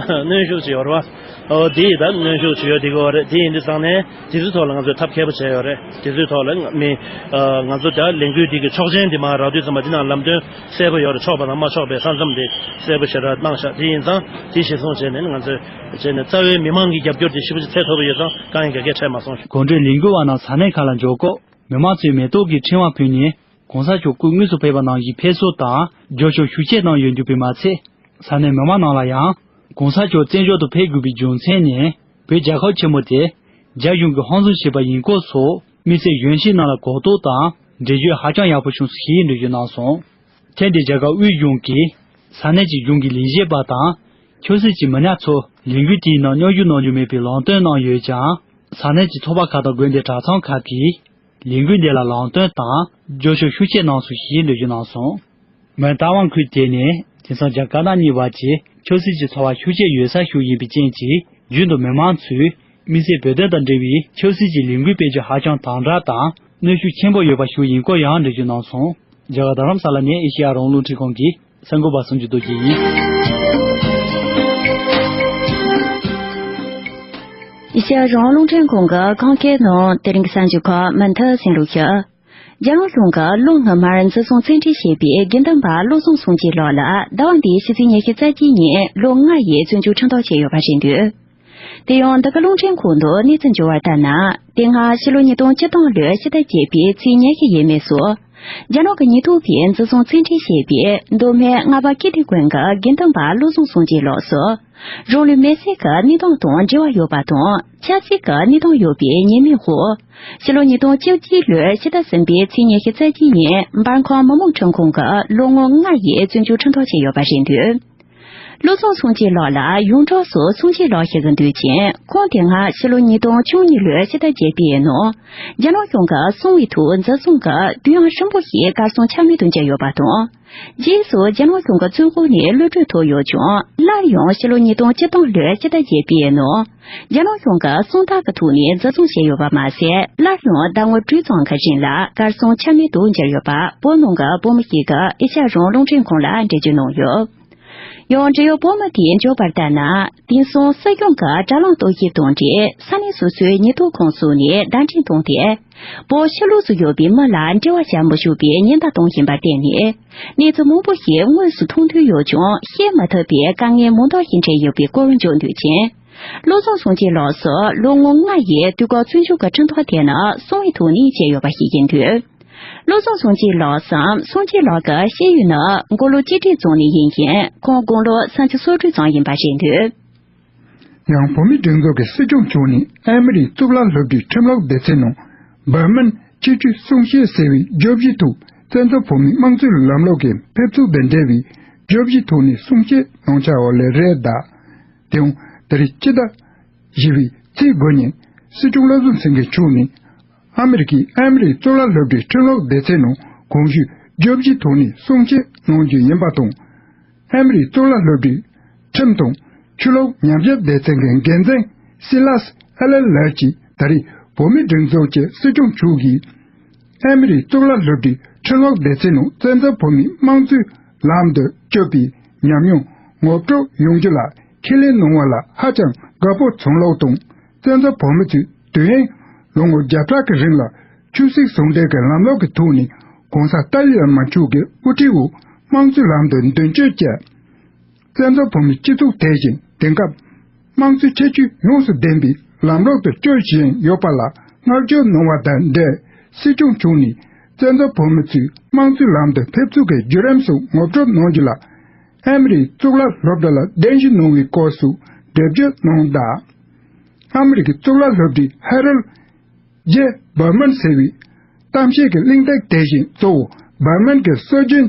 གནོན་ཤུགས་ཅིག་ཡོད་རེད་བ། འོ་དེ་ཡི་ད་གནོན་ཤུགས་ཅིག་ཡོད་དེ་གོ་རེད། དེ་ཡིན་དུས་ཙང་ནས་དེ་ཚོའི་ཐོག་ལ་ང་ཚོས་ཐབས་མཁས་པོ་བྱས་ཡོད་རེད། དེ་ཚོའི་ཐོག་ལ་མི་ང་ཚོ་ད་ལས་འགུལ་འདི་གི་ཆོག་མཆན་དེ་མར་རག་དུས་ཙམ་པ་འདི་ནང་ལམ་སྟོན་གསལ་པོ་ཡོད་རེད། ཆོག་པ་དང་མ་ཆོག་པའི་ས་མཚམས་དེ་གསལ་པོ་ཞེ་དྲག་གནང་ཤག་དེ་ཡིན་ཙང་དེ་གཞིར་བཟུང་བྱས་ནས་ང་ཚོས་བྱས་ནས་རྩ་བའི་མི་མང་གི་རྒྱབ་སྐྱོར་དེ་ཞེ་པོ་ཅིག་ཐེབས་ཐུབ་པ་ཡོད་ཙང་དཀའ་ངལ་ག་གེ་འཕྲད་མ་སོང་། གོམ་བགྲོད་ལས་འགུལ་བ་རྣམས་ས་གནས་ཁག་ལ་འབྱོར་སྐབས་མི་མང་ཚོས་མེ་ཏོག་གི་ཕྲེང་བ་ཕུལ་ནས་༸གོང་ས་མཆོག་སྐུ་དངོས་སུ་ཕེབས་པ་ནང་བཞིན་ཕེབས་བསུ་དང་སྐྱབས་བཅོལ་ཤུགས་ཆེ་གནང་ཡོང་རྒྱུ་པས་མ་ཚད། ས་གནས་མི་མང་རྣམས་ལ་ཡང་༸གོང་ས་མཆོག་བཙན་བྱོལ་དུ་ཕེབས་དགོས་པའི་རྒྱུ་མཚན་ནི་བོད་རྒྱལ་ཁབ་ཆེན་མོ་དེ་རྒྱ་གཞུང་གིས་ཧམ་བཟུང་བྱས་པ་ཡིན་སྐོར་སོགས་དམིགས་བསལ་གཞོན་སྐྱེས་རྣམས་ལ་གོ་རྟོགས་དང་འགྲེལ་བརྗོད་ཧ་ཅང་ཡག་པོ་བྱུང་སོང་ཞེས་འགྲེལ་བརྗོད་གནང་སོང་། ཐེངས་འདིར་རྒྱ་གར་དབུས་གཞུང་གིས་ས་གནས་ཀྱི་གཞུང་གི་ལས་བྱེད་པ་དང་ཆབ་སྲིད་ཀྱི་མི་སྣ་ཚོ་ལས་འགུལ་དེའི་ནང་མཉམ་ཞུགས་གནང་རྒྱུ་མེད་པའི་ལམ་སྟོན་གནང་ཡོད་ཀྱང་། ས་གནས་ཀྱི་ཚོགས་པ་ཁག་དང་དགོན་སྡེ་གྲྭ་ཚང་ཁག་གིས་ལས་འགུལ་འདི་ལ་ལམ་སྟོན་དང་སྐྱབས་བཅོལ་ཤུགས་ཆེ་གནང་སོང་ཞེས་འགྲེལ་བརྗོད་གནང་སོང་། མོན་རྟ་དབང་ཁུལ་དེ་ནི་དེང་སང་རྒྱ་དཀར་ནག་གཉིས་བར་གྱི་ཆབ་སྲིད་ཀྱི་ཚོར་བ་ཤུགས་ཆེ་ཡོད་ས་ཞིག་ཡིན་པའི་རྐྱེན་གྱིས། རྒྱུན་དུ་མི་མང་ཚོས་དམིགས་བསལ་བོད་དོན་དང་འབྲེལ་བའི་ཆབ་སྲིད་ཀྱི་ལས་འགུལ་སྤེལ་རྒྱུ་ཧ་ཅང་དམ་དྲག་དང་གནོན་ཤུགས་ཆེན་པོ་ཡོད་པ་ཞིག་ཡིན་སྐོར་ཡང་འགྲེལ་བརྗོད་གནང་སོང་། རྒྱ་གར་རྡ་རམ་ས་ལ་ནས་ཨེ་ཤེ་ཡ་རང་དབང་རླུང་འཕྲིན་ཁང་གི་གསར་འགོད་པ་སངས་རྒྱས་རྡོ་རྗེ་ཡིན། ཨེ་ཤེ་ཡ་རང་དབང་རླུང་འཕྲིན་ཁང་གི་ཁམས་སྐད་ནང་དེ་རིང་གི་གསར་འགྱུར་ཁག་མུ་མཐུད་གསན་རོགས་ཞུ། རྒྱལ་བ་ལྷུན་གྱིས་ལོ་སྔོན་མར་འཛིན་བཟུང་བཙན་ཁྲིད་བྱས་པའི་དགེ་འདུན་པ་བློ་བཟང་སེང་གེ་ལགས་ལ་ཟླ་བ་འདིའི་ཕྱི་ཚེས་ཉི་ཤུ་རྩ་གཅིག་ཉིན་ལོ་ལྔ་ཡི་བཙོན་འཇུག་ཁྲིམས་ཐག་བཅད་ཡོད་པ་རེད་འདུག་དེ་ཡང་འདི་ག་རླུང་འཕྲིན་ཁང་དུ་གནས་ཚུལ་འབྱོར་བ་ལྟར་ན། དེ་སྔ་ཕྱི་ལོ་ཉིས་སྟོང་བཅུ་སྟོང་ལོའི་ཕྱི་ཟླ་བརྒྱད་པའི་ཚེས་ཉི་ཤུ་ཡས་མས་སུ། རྒྱ་ནག་གི་ཉེན་རྟོག་པས་འཛིན་བཟུང་བཙན་ཁྲིད་བྱས་པའི་མདོ་སྨད་རྔ་བ་ཀིརྟི་དགོན་གྱི་དགེ་འདུན་པ་བློ་བཟང་སངས་རྒྱས་ལགས་སུ། རང་ལུས་མེར་སྲེག་གི་གནས་སྟངས་དང་འབྲེལ་བ་ཡོད་པ་དང་། ཆབ་སྲིད་ཀྱི་གནས་སྟངས་ཡོད་པའི་ཉེས་མིང་འོག་ཕྱི་ལོ་ཉིས་སྟོང་བཅུ་གཅིག་ལོའི་ཕྱི་ཟླ་གསུམ་པའི་ཚེས་ཉི་ཤུ་རྩ་གཅིག་ཉིན་འབར་ཁམས་མི་དམངས་ཁྲིམས་ཁང་གིས་ལོ་ངོ་ལྔ་ཡི་བཙོན་འཇུག་ཁྲིམས་ཐག་བཅད་ཡོད་པ་རེད་འདུག་བློ་བཟང་སངས་རྒྱས་ལགས་ལ་ཡོངས་གྲགས་སུ་སངས་རྒྱས་ལགས་ཞེས་ཀྱི་འདོད་ཅིང་། ཁོང་དེ་སྔ་ཕྱི་ལོ་ཉིས་སྟོང་བཅུ་གཉིས་ལོའི་ཕྱི་ཟླ་བརྒྱད་པའི་ནང་རྒྱ་ནག་གཞུང་གིས་གསང་བའི་ཐོག་འཛིན་བཟུང་གིས་དུས་ཡུན་རིང་པོ་ཞིག་གར་སོང་ཆ་མེད་དུ་གྱུར་ཡོད་པ་དང་། རྗེས་སུ་རྒྱ་ནག་གཞུང་གི་བཙོན་འོག་ནས་གློད་གྲོལ་ཐོབ་ཡོད་ཀྱང་། སླར་ཡང་ཕྱི་ལོ་ཉིས་སྟོང་བཅུ་སྟོང་ལོའི་ཕྱི་ཟླ་བརྒྱད་པའི་ནང་རྒྱ་ནག་གཞུང་གིས་གསང་རྟགས་ཀྱི་ཐོག་ནས་འཛིན་བཟུང་བྱས་ཡོད་པ་མ་ཟད། སླར་ཡང་ཟླ་ངོ་དྲུག་ཙམ་གྱི་རིང་ལ་གར་སོང་ཆ་མེད་དུ་གྱུར་ཡོད་པ། བོད་ནང་གི་བོད་མི་ཞིག་གིས་ཨེ་ཤ་ཡ་རང་དབང་རླུང་འཕྲིན་ཁང་ལ་འགྲེལ་བརྗོད་གནང་ཡོད། ཡང་འབྲེལ་ཡོད་བོད་མི་དེས་བརྗོད་པར་ལྟར་ན། དེང་སང་སྲིད་སྐྱོང་གི་དྲ་ལམ་རྟོག་ཞིབ་དང་འབྲེལ་ས་གནས་སོ་སོའི་ཉེན་རྟོག་ཁང་སོགས་ནས་བརྡ་འཕྲིན་བཏང་སྟེ། བོད་ཕྱི་ལོགས་སུ་ཡོད་པའི་མི་ལ་འབྲེལ་བ་བྱ་མི་ཆོག་པའི་ཉེན་བརྡ་གཏོང་བཞིན་པར་བརྟེན་ནས། གནས་ཚུལ་མང་པོ་ཞིག་དངོས་སུ་མཐོང་ཐོས་ཡོད་ཀྱང་། བཤད་མ་ཐུབ་པའི་དཀའ་ངལ་མང་དག་ཞིག་འཕྲད་ཡོད་པའི་སྐོར་བརྗོད་འདོད་ཅིང་། བློ་བཟང་སངས་རྒྱས་ལགས་སུ་ལོ་ངོ་ལྔ་ཡི་དུས་བཀག་བཙོན་འཇུག་གི་ཁྲིམས་ཐག་དེ་ནི་གསང་བའི་ཐོག་ནས་བཅད་ཡོད་པ་ཞིག་ཡིན་དུས། བློ་བཟང་སངས་རྒྱས་ལགས་སམ། སངས་རྒྱས་ལགས་ཀྱི་སྐྱེས་ཡུལ་ནི་མགོ་ལོག་གཅིག་སྒྲིལ་རྫོང་ནས་ཡིན་ཞིང་། ཁོང་དགུང་ལོ་སུམ་ཅུ་སོ་དྲུག་ཙམ་ཡིན་པ་རེད་འདུག་ཡང་བོད་མིའི་སྒྲིག་འཛུགས་ཀྱི་སྲིད་སྐྱོང་མཆོག་ནས་ཨ་མི་རིའི་གཙུག་ལག་སློབ་གྲྭའི་ཁྲིམས་ལུགས་སྡེ་ཚན་ནང་བར་མན་སྤྱི་སྤྱོད་གསུང་བཤད་ཟེར་བའི་བརྗོད་གཞིའི་ཐོག་བཙན་འཛུལ་བོད་མིའི་དམངས་གཙོའི་ལམ་ལུགས་ཀྱི་ཕེབས་བསུ་དང་འབྲེལ་བའི་བརྗོད་གཞིའི་ཐོག་ནས་གསུང་བཤད་གནང་འཆར་བ་ལས་རེད་གདའ། དེའང་ད་རེས་སྤྱི་ཟླ་བཞི་པའི་ཚེས་དགུ་ཉིན་སྲིད་སྐྱོང་བློ་བཟང་སེང་གེ་མཆོག་ནས། ཨ་མི་རི་ཀའི་ཨ་མི་རིའི་གཙུག་ལག་སློབ་གྲྭའི་ཁྲིམས་ལུགས་སྡེ་ཚན་ནང་གོང་ཞུས་བརྗོད་གཞིའི་ཐོག་ནས་གསུང་བཤད་གནང་རྒྱུ་ཡིན་པ་དང་། ཨ་མི་རིའི་གཙུག་ལག་སློབ་གྲྭའི་ཁྲིམས་དང་ཆོས་ལུགས་ཉམས་ཞིབ་སྡེ་ཚན་གྱི་འགན་འཛིན་སི་ལཱས་ཨེ་ལེ་ལགས་ཀྱིས་ད་རེས་བོད་མིའི་སྒྲིག་འཛུགས་ཀྱི་སྲིད་སྐྱོང་མཆོག་གིས། ཨ་མི་རིའི་གཙུག་ལག་སློབ་གྲྭའི་ཁྲིམས་ལུགས་སྡེ་ཚན་ནང་བཙན་འཛུལ་བོད་མིའི་དམངས་གཙོའི་ལམ་དུ་བསྐྱོད་པའི་ཉམས་མྱོང་ངོ་སྤྲོད་ཡོང་རྒྱུ་ལ་ཁས་ལེན་གནང་བ་ལ་ཧ་ཅང་དགའ་པོ་བྱུང་ལུགས་དང་། བཙན་འཛུལ་བོད་མི་ཚོས་དུས་ཡུན་ལོ་ངོ་བརྒྱ་ཕྲག་གི་རིང་ལ་ཆོས་སྲིད་ཟུང་འབྲེལ་གྱི་ལམ་ལུགས་ཀྱི་ཐོག་ནས་གོང་ས་ཏཱ་ལའི་བླ་མ་མཆོག་གི་དབུ་ཁྲིད་འོག་དམངས་གཙོའི་ལམ་དུ་མདུན་སྐྱོད་བྱས། བཙན་འཛུལ་བོད་མིའི་སྤྱི་ཚོགས་དེ་བཞིན་དེང་སྐབས་དམངས་གཙོའི་ཁྱད་ཆོས་ཡོངས་སུ་ལྡན་པའི་ལམ་ལུགས་དུ་བསྐྱོད་བཞིན་ཡོད་པ་ལ་བསྔགས་བརྗོད་གནང་བ་དང་འབྲེལ། སྲིད་སྐྱོང་མཆོག་ནས་བཙན་འཛུལ་བོད་མི་ཚོས་དམངས་གཙོའི་ལམ་དུ་ཕེབས་ཚུལ་གྱི་བརྒྱུད་རིམ་སོགས་ངོ་སྤྲོད་གནང་རྒྱུ་ལ། ཨ་མི་རིའི་གཙུག་ལག་སློབ་གྲྭ་ལ་གདན་ཞུ་གནང་བའི་སྐབས་སུ་འགྲེལ་བརྗོད་གནང་གདའ། ཨ་མི་རི་ཀའི་གཙུག་ལག་སློབ་གྲྭའི་ཧེ་རལ་ཇེ་བར་མན་ཟེར་བའི་གཏམ་བཤད་ཀྱི་གླེང་སྟེགས་དེ་བཞིན་གཙོ་བོ་བར་མན་གྱི་སྲོལ་རྒྱུན་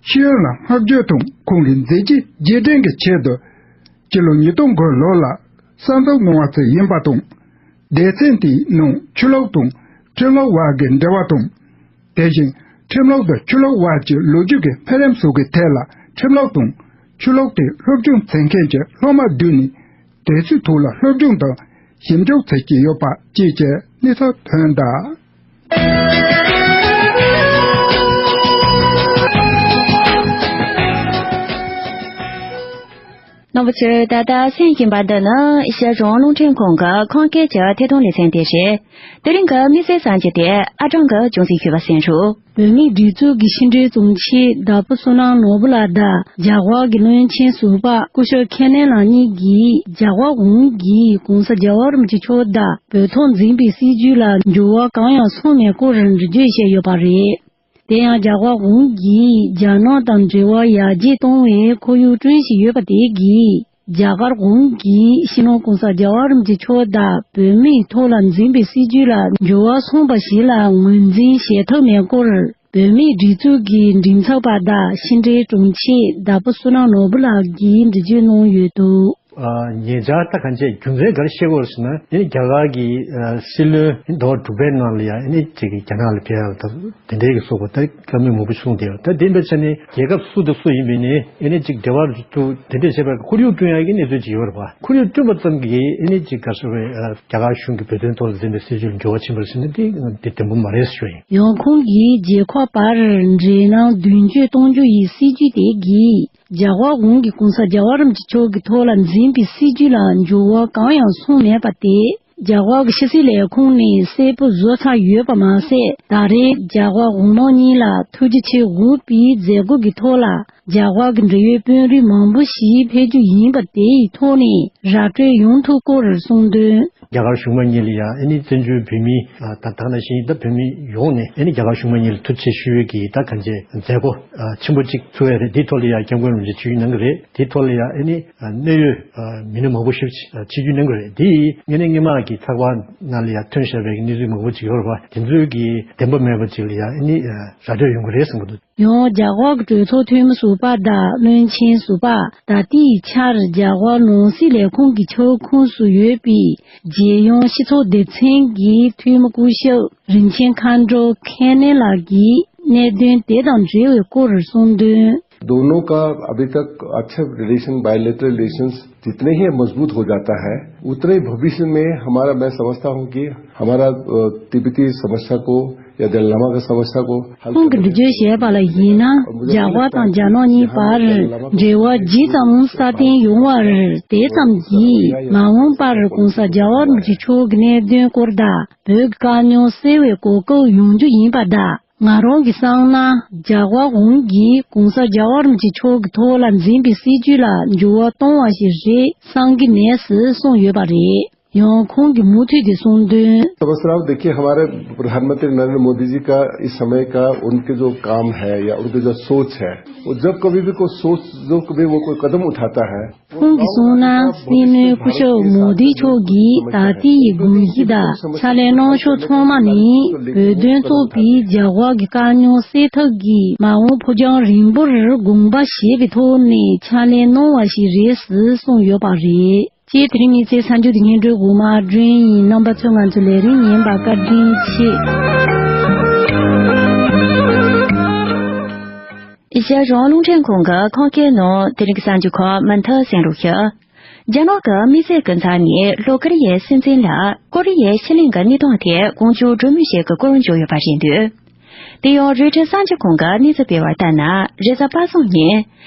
ཤེས་ཡོན་ལ་བསྔགས་བརྗོད་དང་ཁོང་གི་མཛད་རྗེས་རྗེས་དྲན་གྱི་ཆེད་དུ་སྤྱི་ལོ་ཉིས་སྟོང་དགུ་ལོ་ལ་གསར་འཛུགས་གནང་བ་ཚོ་ཡིན་པ་དང་། སྡེ་ཚན་དེའི་ནང་ཆོས་ལུགས་དང་ཁྲིམས་ལུགས་དབར་གྱི་འབྲེལ་བ་དང་། དེ་བཞིན་ཁྲིམས་ལུགས་དང་ཆོས་ལུགས་དབར་གྱི་ལོ་རྒྱུས་ཀྱི་འཕེལ་རིམ་སོགས་ཀྱི་ཐད་ལ་ཁྲིམས་ལུགས་དང་ཆོས་ལུགས་དེ་སློབ་སྦྱོང་མཛད་མཁན་གྱི་སློབ་མ་བསྡུས་ནས། དེ་ཚོའི་ཐོག་ལ་སློབ་སྦྱོང་དང་ཞིབ་འཇུག་མཛད་ཀྱི་ཡོད་པ་བཅས་ཀྱི་གནས་ཚུལ་ཐོན་གདའ། རྣམ་པ་ཚོས་ད་ལྟ་གསན་བཞིན་པ་འདི་ནི་ཨེ་ཤ་ཡ་རང་དབང་རླུང་འཕྲིན་ཁང་གི་ཁམས་སྐད་ཀྱི་ཐད་གཏོང་ལེ་ཚན་དེ་རེད། དེ་རིང་གི་དམིགས་བསལ་གསར་འགྱུར་དེ་ཨ་ཀྲང་གིས་རྒྱང་སྲིང་ཞུས་པ་གསན་རོགས། བོད་མིའི་སྒྲིག་འཛུགས་ཀྱི་ཕྱི་དྲིལ་དྲུང་ཆེ་ལྡ་པོ་བསོད་ནམས་ནོར་བུ་ལགས་དང་རྒྱ་གར་གྱི་བློན་ཆེན་ཟུར་པ་སྐུ་ཞབས་ཁེ་ནན་ལགས་གཉིས་ཀྱིས་རྒྱ་གར་གོང་གི་༸གོང་ས་༸རྒྱལ་བ་རིན་པོ་ཆེ་མཆོག་དང་བོད་ཐོག་འཛིན་པའི་སྲིད་བྱུས་ལ་འགྱུར་བ་གང་ཡང་སོང་མེད་སྐོར་འགྲེལ་བརྗོད་བྱས་ཡོད་པ་རེད། དེ་ཡང་རྒྱ་གར་གོང་གིས་རྒྱ་ནག་དང་འབྲེལ་བ་ཡར་རྒྱས་གཏོང་བའི་ཁོར་ཡུག་བསྐྲུན་བཞིན་ཡོད་པ་དེ་གིས། རྒྱ་གར་གོང་གིས་སྤྱི་ནོར་༸གོང་ས་༸རྒྱལ་བ་རིན་པོ་ཆེ་མཆོག་དང་བོད་མིའི་ཐོག་ལ་འཛིན་པའི་སྲིད་བྱུས་ལ་འགྱུར་བ་སོང་བ་ཞིག་ལ་ངོས་འཛིན་བྱེད་ཐུབ་མེད་སྐོར། བོད་མིའི་སྒྲིག་འཛུགས་ཀྱི་མགྲིན་ཚབ་པ་དང་ཕྱི་དྲིལ་དྲུང་ཆེ་ལྡ་པོ་བསོད་ནམས་ནོར་བུ་ལགས་ཀྱིས་འགྲེལ་བརྗོད་གནང་ཡོད་འདུག་ཨ། ཉེ་ཆར་ད་གང་བྱས་རྒྱུ་མཚན་ག་རེ་བཤད་དགོས་རེད་ཟེར་ན། ཨ་ནི་རྒྱ་གར་གྱི་ཨ་སྲིད་བློན་ཟླ་བ་དྲུག་པའི་ནང་ལ་ཡང་ཨ་ནི་ཅིག་རྒྱ་ནག་ལ་ཕེབས་ཡག་ད་དེ་འདྲའི་གི་སོགས་པ་ད་བཀའ་མོལ་མང་པོ་གསུངས་བསྡད་ཡོད། ད་དེ་འདྲ་ཆ་ནས་རྒྱལ་ཁབ་སུ་དང་སུ་ཡིན་པའི་ནི་ཨ་ནི་ཅིག་འབྲེལ་བ་དེ་འདྲས་བྱས་པའི་ཁོར་ཡུག་བསྐྲུན་ཡག་གི་གནས་ཚུལ་ཅིག་ཡོད་རེད་པ། ཁོར་ཡུག་བསྐྲུན་པ་ཙམ་གྱིས་ཨ་ནི་ཅིག་ག་རེ་ཟེར་རེད། རྒྱ་གར་གཞུང་གིས་བོད་དོན་ཐོག་ལ་འཛིན་པའི་སྲིད་བྱུས་ལ་འགྱུར་བ་ཕྱིན་པ་རེད་ཟེར་ན་དེ་དེ་བདེན་པོ་མ་རེད་ཟེར་ཞུ་ཡ་ཡིན། ཡང་ཁོང་གིས་རྒྱལ་ཁབ་བར་འབྲེལ་ལམ་མདུན་སྐྱོད་གཏོང་རྒྱུ་ཡི་སྲིད་བྱུས་དེ་གིས། རྒྱ་གར་གོང་གི་༸གོང་ས་༸རྒྱལ་བ་རིན་པོ་ཆེ་མཆོག་གི་ཐོག་ལ་འཛིན་པའི་སྲིད་བྱུས་ལ་འགྱུར་བ་གང་ཡང་སོང་མེད་པ་དེ། རྒྱ་གར་གྱི་ཕྱི་སྲིད་ལས་ཁུངས་ནས་གསལ་པོ་བཟོ་ཚར་ཡོད་པ་མ་ཟད། ད་རེས་རྒྱ་གར་གོང་མ་གཉིས་ལ་ཐུགས་རྗེ་ཆེ་འབོད་པའི་མཛད་སྒོ་གི་ཐོག་ལ། རྒྱ་གར་གྱི་འབྲེལ་ཡོད་དཔོན་རིགས་མང་པོ་ཞིག་ཕེབས་རྒྱུ་ཡིན་པ། དེ་ཡི་ཐོག་ནས་ར་སྤྲོད་ཡོང་ཐུབ་སྐོར་གསུངས་དོན། རྒྱ་གར་གཞུང་མང་གཉིས་ལ་ཡང་ཨ་ནི་བཙན་བྱོལ་བོད་མི་ད་ད་ནང་བཞིན་ད་བོད་མི་ཡོངས་ནས་ཨ་ནི་རྒྱ་གར་གཞུང་མང་གཉིས་ལ་ཐུགས་རྗེ་ཆེ་ཞུ་ཡས་ཀྱི་ད་གང་ཅི་མཛད་སྒོ་ཆེན་པོ་གཅིག་ཚུགས་ཡས་རེད། དེའི་ཐོག་ལ་ཡང་སྐྱབས་མགོན་རིན་པོ་ཆེ་ཆིབས་བསྒྱུར་གནང་གི་རེད། དེའི་ཐོག་ལ་ཡང་ཨ་ནི་གནད་ཡོད་མི་སྣ་མང་པོ་ཞིག་ཆིབས་བསྒྱུར་གནང་གི་རེད། དེ་ཡིས་དངོས་གནས་སྔོན་མ་གི་ཚགས་པར་ནང་ལ་ཡང་ཐོན་བཞག་པའི་གནས་ཚུལ་མང་པོ་ཅིག་ཡོད་རེད་པ། དེ་ཚོའི་གི་བདེན་པ་མེད་པ་ཅིག་ལ་ཡང་ཨ་ནི་ར་སྤྲོད་ཡོང་གི་རེད་བསམ་གྱི་འདུག་ཡང་རྒྱ་གར་གྱི་གྲོས་ཚོགས་འཐུས་མི་ཟུར་པ་དང་བློན་ཆེན་ཟུར་པ། ད་ལྟའི་ཆར་རྒྱ་གར་ནང་སྲིད་ལས་ཁུངས་ཀྱི་ཁྱབ་ཁོངས་སུ་ཡོད་པའི་རྒྱལ་ཡོངས་སྤྱི་ཚོགས་སྡེ་ཚན་གྱི་འཐུས་མི་སྐུ་ཞབས་རིན་ཆེན་མཁའ་འགྲོ་ཁེ་ནན་ལགས་ཀྱིས་གནད་དོན་དེ་དང་འབྲེལ་བའི་སྐོར་གསུངས་དོན། दोनों का अभी तक अच्छे relation, bilateral relations जितने ही मजबूत हो जाता है, उतने ही भविष्य में हमारा, मैं समझता हूँ कि हमारा, अ, तिब्बती समस्या को या दलाई लामा का समस्या को हल ཁོང་གིས་འགྲེལ་བརྗོད་བྱས་པ་ལ་གཞིགས་ན། རྒྱ་གར་དང་རྒྱ་ནག་གཉིས་བར་འབྲེལ་བ་ཇི་ཙམ་སྲ་བརྟན་ཡོང་བར། དེ་ཙམ་གྱིས་མ་འོངས་པར་༸གོང་ས་༸རྒྱལ་བ་རིན་པོ་ཆེ་མཆོག་གི་གནད་དོན་སྐོར་དང་བོད་ཀྱི་དཀའ་རྙོག་སེལ་བའི་གོ་སྐབས་ཡོང་རྒྱུ་ཡིན་པ་དང་། ང་རང་གིས་བསམ་ན། རྒྱ་གར་གཞུང་གིས་༸གོང་ས་༸རྒྱལ་བ་རིན་པོ་ཆེ་མཆོག་གི་ཐོག་ལ་འཛིན་པའི་སྲིད་བྱུས་ལ་འགྱུར་བ་གཏོང་བ་ཞིག་རེད་བསམ་གྱི་མེད་ཟེར་གསུངས་ཡོད་པ་རེད། ཡང་ཁོང་གིས་མུ་མཐུད་དེ་གསུངས་དོན། समझ रहा हूँ, देखिए, हमारे प्रधानमंत्री नरेंद्र मोदी जी का इस समय का उनके जो काम है या उनकी जो सोच है, वो जब कभी भी कोई सोच, जब कभी वो कोई कदम उठाता है, ཁོང་གིས་གསུངས་ན། སྲིད་བློན་སྐུ་ཞབས་མོ་དི་མཆོག་གིས་ད་ལྟའི་དགོངས་གཞི་དང་ཕྱག་ལས་གནང་ཕྱོགས་ཚང་མ་ནི། བོད་དོན་གཙོས་པའི་རྒྱ་གར་གྱི་དཀའ་རྙོག་སེལ་ཐབས་ཀྱི་མ་འོངས་ཕུགས་རྒྱང་རིང་པོར་དགོངས་པ་བཞེས་པའི་ཐོག་ནས་ཕྱག་ལས་གནང་བ་ཞིག་རེད་ཟེར་གསུངས་ཡོད་པ་རེད། ཅེས་དེ་རིང་མི་ཚེ་གསར་འགྱུར་དེ་སྙན་སྒྲོན་འགོ་མ་བསྒྲོན་ཡིན། རྣམ་པ་ཚོས་ང་ཚོའི་ལས་རིམ་ཉན་པར་བཀའ་དྲིན་ཆེ། ཨེ་ཤ་ཡ་རང་དབང་རླུང་འཕྲིན་ཁང་གི་ཁམས་སྐད་ནང་དེ་རིང་གི་གསར་འགྱུར་ཁག་མུ་མཐུད་གསན་རོགས་ཞུ། རྒྱ་ནག་གི་དམིགས་བསལ་སྐུ་ཚབ་ནས་ལྷོ་ཀོ་རི་ཡའི་སྲིད་འཛིན་ལ་ཀོ་རི་ཡའི་ཕྱེད་གླིང་གི་གནས་སྟངས་ཐད་དགོངས་ཞུ་གྲོས་མོལ་བྱེད་དགོས་སྐོར་བརྗོད་ཡོད་པ་རེད་འདུག་དེ་ཡང་རོའི་ཊར་གསར་འགྱུར་ཁང་གིས་གནས་ཚུལ་སྤེལ་བར་ལྟར་ན། རེས་གཟའ་པ་སངས་ཉིན།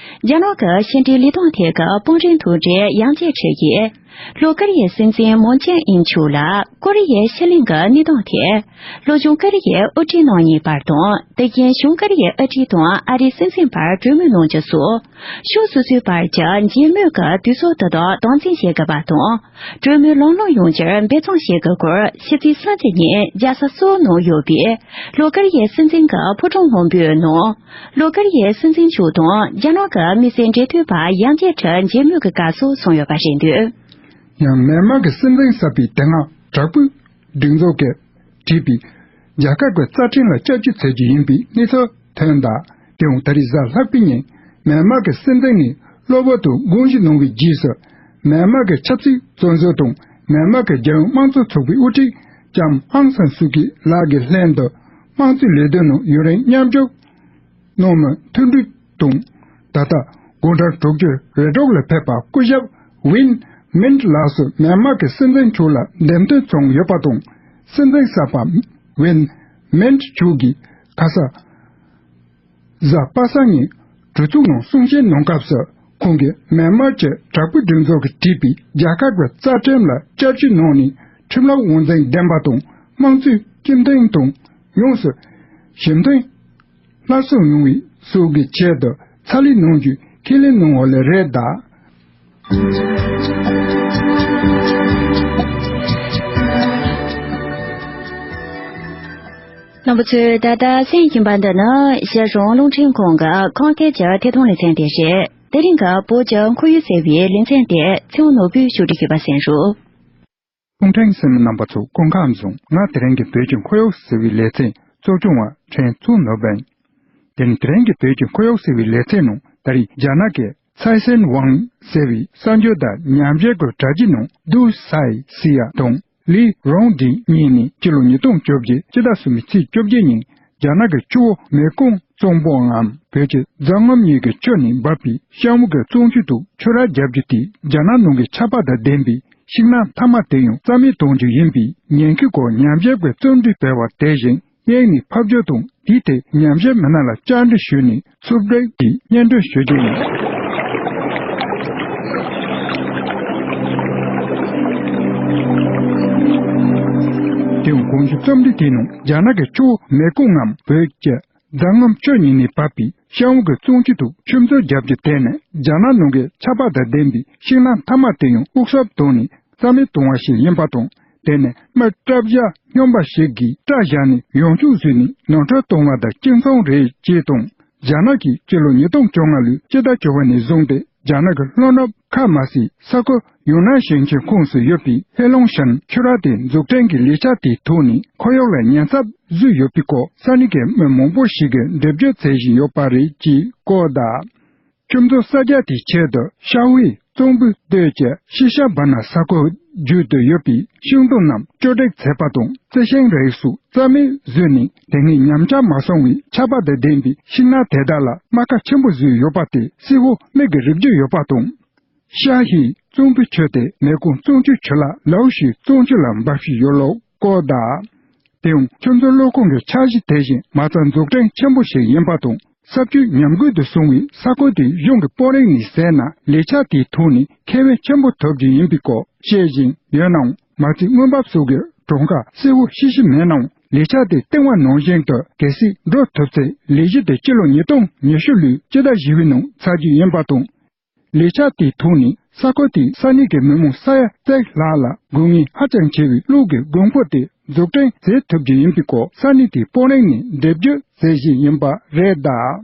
རྒྱ་ནག་གི་ཕྱི་འབྲེལ་ལས་དོན་ཐད་ཀྱི་དཔོན་རིགས་མཐོ་གྲས་ཡང་ཅིན་ཁྲི་ཡིས། ལྷོ་ཀོ་རི་ཡའི་སྲིད་འཛིན་མུན་ཇེ་ཨིན་མཆོག་ལ་ཀོ་རི་ཡའི་ཕྱེད་གླིང་གི་གནས་སྟངས་ཐད། ལྷོ་བྱང་ཀོ་རི་ཡའི་དབུ་ཁྲིད་རྣམ་གཉིས་བར་དང་། དེ་བཞིན་བྱང་ཀོ་རི་ཡའི་དབུ་ཁྲིད་དང་ཨ་རིའི་སྲིད་འཛིན་བར་གྲོས་མོལ་གནང་རྒྱུ་སོགས། ཕྱོགས་སོ་སོའི་བར་གྱི་མཇལ་མོལ་གྱི་དུས་ཚོད་དེ་དག་དམ་འཛིན་བྱེད་དགོས་པ་དང་། གྲོས་མོལ་ལམ་ལྷོང་ཡོང་རྒྱུར་འབད་བརྩོན་བྱེད་དགོས་སྐོར་ཕྱི་ཚེས་སུམ་ཅུ་ཉིན་རྒྱལ་ས་སོལ་ནང་ཡོད་པའི་ལྷོ་ཀོ་རི་ཡའི་སྲིད་འཛིན་གྱི་ཕོ་བྲང་སྔོན་པོའི་ནང་། ལྷོ་ཀོ་རི་ཡའི་སྲིད་འཛིན་མཆོག་དང་རྒྱ་ནག་གི་དམིགས་བསལ་འབྲེལ་མཐུད་པ་ཡང་ཅིན་ཁྲི་མཇལ་མོལ་གྱི་སྐབས་སུ་གསུངས་ཡོད་པ་རེད་འདུག་ཡང་མེན་མར་གྱི་སྲིད་འཛིན་གསར་པས་དེ་སྔ་དྲག་པོའི་སྒྲིག་འཛུགས་ཀྱིས་བྲིས་པའི་རྒྱལ་ཁབ་ཀྱི་རྩ་ཁྲིམས་ལ་བསྐྱར་བཅོས་བྱེད་རྒྱུ་ཡིན་པའི་གནས་ཚུལ་ཐོན་གདའ། དེའང་ད་རེས་གཟའ་ལྷག་པའི་ཉིན་མེན་མར་གྱི་སྲིད་འཛིན་ནས་གློ་བུར་དུ་དགོངས་ཞུ་གནང་བའི་རྗེས་སུ། མེན་མར་གྱི་ཆབ་སྲིད་བཙོན་ཟུར་དང་མེན་མར་གྱི་རྒྱལ་ཡོངས་དམངས་གཙོ་ཚོགས་པའི་དབུ་ཁྲིད་ལྕམ་ཨང་སན་སུའུ་ཀི་ལགས་ཀྱི་ལྷན་དུ་དམངས་གཙོའི་ལས་དོན་ནང་ཡུན་རིང་མཉམ་ཞུགས་གནང་མུས་མཐུན་སྒྲིལ་དང་། ད་ལྟ་དགུང་གྲངས་དྲུག་ཅུ་རེ་དྲུག་ལ་ཕེབས་པ་སྐུ་ཞབས་ཝིན་མིན་ལགས་སུ་མེན་མར་གྱི་སྲིད་འཛིན་མཆོག་ལ་འདེམས་ཐོན་བྱུང་ཡོད་པ་དང་། སྲིད་འཛིན་གསར་པ་ཝིན་མིན་མཆོག་གིས་ཁ་ས་གཟའ་པ་སངས་ཉིན་གྲོས་ཚོགས་ནང་གསུང་བཤད་གནང་སྐབས་སུ། ཁོང་གིས་མེན་མར་གྱི་དྲག་པོའི་སྒྲིག་འཛུགས་ཀྱིས་བྲིས་པའི་རྒྱལ་ཁབ་ཀྱི་རྩ་ཁྲིམས་ལ་བསྐྱར་བཅོས་གནང་ནས། ཁྲིམས་ལུགས་དབང་འཛིན་ལྡན་པ་དང་། དམངས་གཙོའི་སྤྱི་མཐུན་དང་། ཡོངས་སུ་ཞི་མཐུན་སླར་གསོ་ཡོང་བའི་སོགས་ཀྱི་ཆེད་དུ་ཕྱག་ལས་གནང་རྒྱུའི་ཁས་ལེན་གནང་བ་ལས་རེད་གདའ། རྣམ་པ་ཚོས་ད་ལྟ་གསན་བཞིན་པ་འདི་ནི་ཨེ་ཤ་ཡ་རང་དབང་རླུང་འཕྲིན་ཁང་གི་ཁམས་སྐད་ཀྱི་ཐད་གཏོང་ལེ་ཚན་དེ་རེད། དེ་རིང་གི་བོད་ཀྱི་ཁོར་ཡུག་ཟེར་བའི་ལེ་ཚན་དེ་ཚེ་དབང་ནོར་བུས་ཕྱོགས་སྒྲིག་ཞུས་པ་གསན་རོགས། གསུང་འཕྲིན་གསན་མི་རྣམ་པ་ཚོ་སྐུ་ཁམས་བཟང་། ང་དེ་རིང་གི་བོད་ཀྱི་ཁོར་ཡུག་ཟེར་བའི་ལེ་ཚན་གཙོ་སྐྱོང་བ་ཕྲན་ཚུགས་ནོར་བུ་ཡིན། དེ་ནི་དེ་རིང་གི་བོད་ཀྱི་ཁོར་ཡུག་ཟེར་བའི་ལེ་ཚན་ནང་ད་རེས་རྒྱ་ནག་གི་ཚའེ་སན་ཝང་ཟེར་བའི་གསར་འགྱུར་དང་ཉམས་ཞིབ་ཀྱི་དྲ་རྒྱའི་ནང་དུ་སའི་སི་ཡ་དང་ལི་རོང་ཌི་གཉིས་ནི་སྤྱི་ལོ་ཉིས་སྟོང་བཅོ་བརྒྱད་སྤྱི་ཟླ་གསུམ་པའི་ཚེས་བཅོ་བརྒྱད་ཉིན་རྒྱ་ནག་གི་ཆུ་བོ་མེ་ཀོང་གཙང་པོའམ་བོད་ཀྱི་རྫ་སྔོན་གཉིས་ཀྱི་ཁྱོན་ནས་འབབ་པའི་ཤང་བུ་གི་གཙང་ཆུ་དུ་ཆུ་རགས་རྒྱག་རྒྱུ་དེས་རྒྱ་ནག་ནང་གི་ཆར་པ་དང་ལྡན་པའི་ཤིང་ནགས་མཐའ་མ་དེ་ཡང་རྩ་མེད་གཏོང་རྒྱུ་ཡིན་པའི་ཉེན་ཁའི་སྐོར་ཉམས་ཞིབ་ཀྱི་རྩོམ་སྒྲིག་སྤེལ་བ་དེ་བཞིན་གཡས་ནས་ཕབ་སྒྱུར་དང་དེའི་ཐད་ཉམས་ཞིབ་མི་སྣ་ལ་བཅར་འདྲི་ཞུས་ནས་ཚུར་སྒྲིག་གིས་སྙན་སྒྲོན་ཞུ་རྒྱུ་ཡིན། ཡང་དགུང་ཞུ་རྩོམ་སྒྲིག་དེ་ནང་རྒྱ་ནག་གི་ཆུ་བོ་མེ་ཀུང་ངམ་བོད་ཀྱི་རྫ་ངམ་ཆུ་གཉིས་ནས་བབས་པའི་ཤང་བུ་གི་གཙང་ཆུ་དུ་ཆུ་མཛོད་བརྒྱབ་རྒྱུ་དེ་ནི་རྒྱ་ནག་ནང་གི་ཆར་པ་དང་ལྡན་པའི་ཤིང་ནགས་མཐའ་མ་དེ་ཡང་དབུགས་སྲབ་བཏང་ནས་རྩ་མེད་བཏང་བ་ཞིག་ཡིན་པ་དང་། དེ་ནི་མི་སྐྲ་བཞར་སྨྱོན་པ་ཞིག་གིས་སྐྲ་བཞར་ནས་ཡང་ཆུ་བཟོས་ནས་ནོར་འཁྲུལ་བཏང་བ་དང་གཅིག་མཚུངས་རེད་ཅེས་དང་། རྒྱ་ནག་གིས་སྤྱི་ལོ་ཉིས་སྟོང་བཅོ་ལྔ་ལོའི་སྤྱི་ཟླ་བཅུ་པ་ནས་བཟུང་སྟེ་རྒྱ་ནག་གི་ལྷོ་ནུབ་ཁ་མ་སའི་ས་ཁུལ་ཡུན་ནན་ཞིང་ཆེན་ཁོངས་སུ་ཡོད་པའི་ཧེ་ལུང་ཤན་ཆུ་རགས་དེ་འཛུགས་སྐྲུན་གྱི་ལས་འཆར་དེའི་ཐོག་ནས་ཁོར་ཡུག་ལ་ཉེན་ཚབས་བཟོས་ཡོད་པའི་སྐོར་ས་གནས་ཀྱི་མི་མང་པོ་ཞིག་གིས་འགྲེལ་བརྗོད་བྱེད་བཞིན་ཡོད་པ་རེད་ཅེས་བཀོད་གདའ། ཆུ་མཛོད་གསར་རྒྱག་དེའི་ཆེད་དུ་ཤ་ཝེ་གཙང་པོའི་སྟོད་ཀྱི་ཤི་ཤ་བ་ན་ས་ཁུལ་བརྒྱུད་དུ་ཡོད་པའི་ཤིང་སྡོང་རྣམས་གཅོད་འབྲེག་བྱས་པ་དང་རྩི་ཤིང་རིགས་སོགས་རྩ་མེད་བཟོས་ནས་དེ་སྔའི་ཉམས་ཆག་མ་སོང་བའི་ཆར་པ་དང་ལྡན་པའི་ཤིང་ནགས་དེ་དག་ལ་རྨ་ཁ་ཆེན་པོ་བཟོས་ཡོད་པ་དེ་གསལ་བོ་མིག་གིས་རིག་རྒྱུ་ཡོད་པ་དང་། ཤ་ཧེ་གཙང་པོའི་ཆུ་དེ་མེ་ཀུང་གཙང་ཆུའི་ཆུ་ལ་ལའོ་ཤི་གཙང་ཆུ་ལ་འབབ་བཞིན་ཡོད་ལུགས་བཀོད་གདའ། དེ་ཡང་ཆུ་མཛོད་གློག་ཁང་གི་འཆར་གཞི་དེ་བཞིན་མ་རྩ་འཛུགས་སྐྲུན་ཆེན་པོ་ཞིག་ཡིན་པ་དང་། ས་བཅུད་ཉམས་རྒུད་དུ་སོང་བའི་ས་ཁུལ་དེ་གཞུང་གི་དཔོན་རིགས་ནས་གསན་ན་ལས་འཆར་དེའི་ཐོག་ནས་ཁེ་ཕན་ཆེན་པོ་ཐོབ་རྒྱུ་ཡིན་པའི་སྐོར་བཤད་བཞིན་ཡོད་ནའང་མ་རྩའི་དངུལ་འབབ་སོགས་ཀྱི་གྲངས་ཀ་གསལ་བོ་ཤེས་ཀྱི་མེད་ནའང་ལས་འཆར་དེ་བཏིང་བ་ནང་བཞིན་དུ་གལ་སྲིད་འགྲོ་ཐུབ་ཚེ་ལས་གཞི་དེ་སྤྱི་ལོ་ཉིས་སྟོང་ཉི་ཤུ་ལོའི་སྤྱི་ཟླ་བཞི་པའི་ནང་ཚར་རྒྱུ་ཡིན་པ་དང་། ལས་འཆར་དེའི་ཐོག་ནས་ས་ཁུལ་དེའི་ས་གནས་ཀྱི་མི་མང་ས་ཡ་བརྒྱད་ལྷག་ལ་དགོས་ངེས་ཧ་ཅང་ཆེ་བའི་གློག་གི་དགོས་མཁོ་དེ་འཛུགས་སྐྲུན་བྱེད་ཐུབ་རྒྱུ་ཡིན་པའི་སྐོར་ས་གནས་དེའི་དཔོན་རིགས་ནས་འགྲེལ་བརྗོད་བྱེད་བཞིན་ཡིན་པ་རེད་གདའ།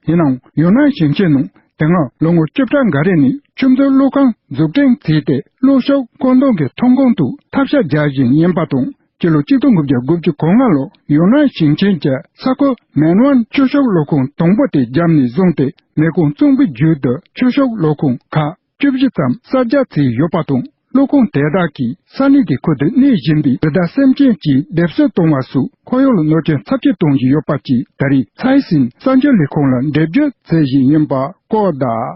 ཡིན་ནའང་ཡུན་ནན་ཞིང་ཆེན་ནང་དེ་སྔ་ལོ་ངོ་བཅུ་ཕྲག་འགའ་རེ་ནས་ཆུ་མཛོད་གློག་ཁང་འཛུགས་སྐྲུན་བྱས་ཏེ་གློག་ཤུགས་བཀོད་འདོམས་ཀྱི་ཐོན་ཁུངས་དུ་ཐབས་ཤེས་རྒྱག་བཞིན་ཡིན་པ་དང་། སྤྱི་ལོ་གཅིག་སྟོང་དགུ་བརྒྱ་དགུ་བཅུ་གོ་ལྔ་ལོར་ཡུན་ནན་ཞིང་ཆེན་གྱི་ས་ཁུལ་མེན་ཝན་ཆུ་ཤུགས་གློག་ཁང་དང་པོ་དེ་བརྒྱབ་ནས་བཟུང་སྟེ་མེ་ཀུང་གཙང་པོའི་རྒྱུད་དུ་ཆུ་ཤུགས་གློག་ཁང་ཁག་བཅུ་བཞི་ཙམ་གསར་རྒྱག་བྱས་ཡོད་པ་དང་། གློག་ཁང་དེ་དག་གིས་ས་གནས་དེ་ཁུལ་དུ་གནས་བཞིན་པའི་རི་དྭགས་སེམས་ཅན་གྱི་སྡེབ་གསོད་གཏོང་བ་སོགས་ཁོར་ཡུག་ལ་གནོད་སྐྱོན་ཚབས་ཆེ་གཏོང་བཞིན་ཡོད་པ་བཅས་ད་རེས་ཚའེ་སིན་གསར་འགྱུར་ལས་ཁུངས་ལ་འགྲེལ་བརྗོད་བྱེད་བཞིན་ཡིན་པ་བཀོད་གདའ།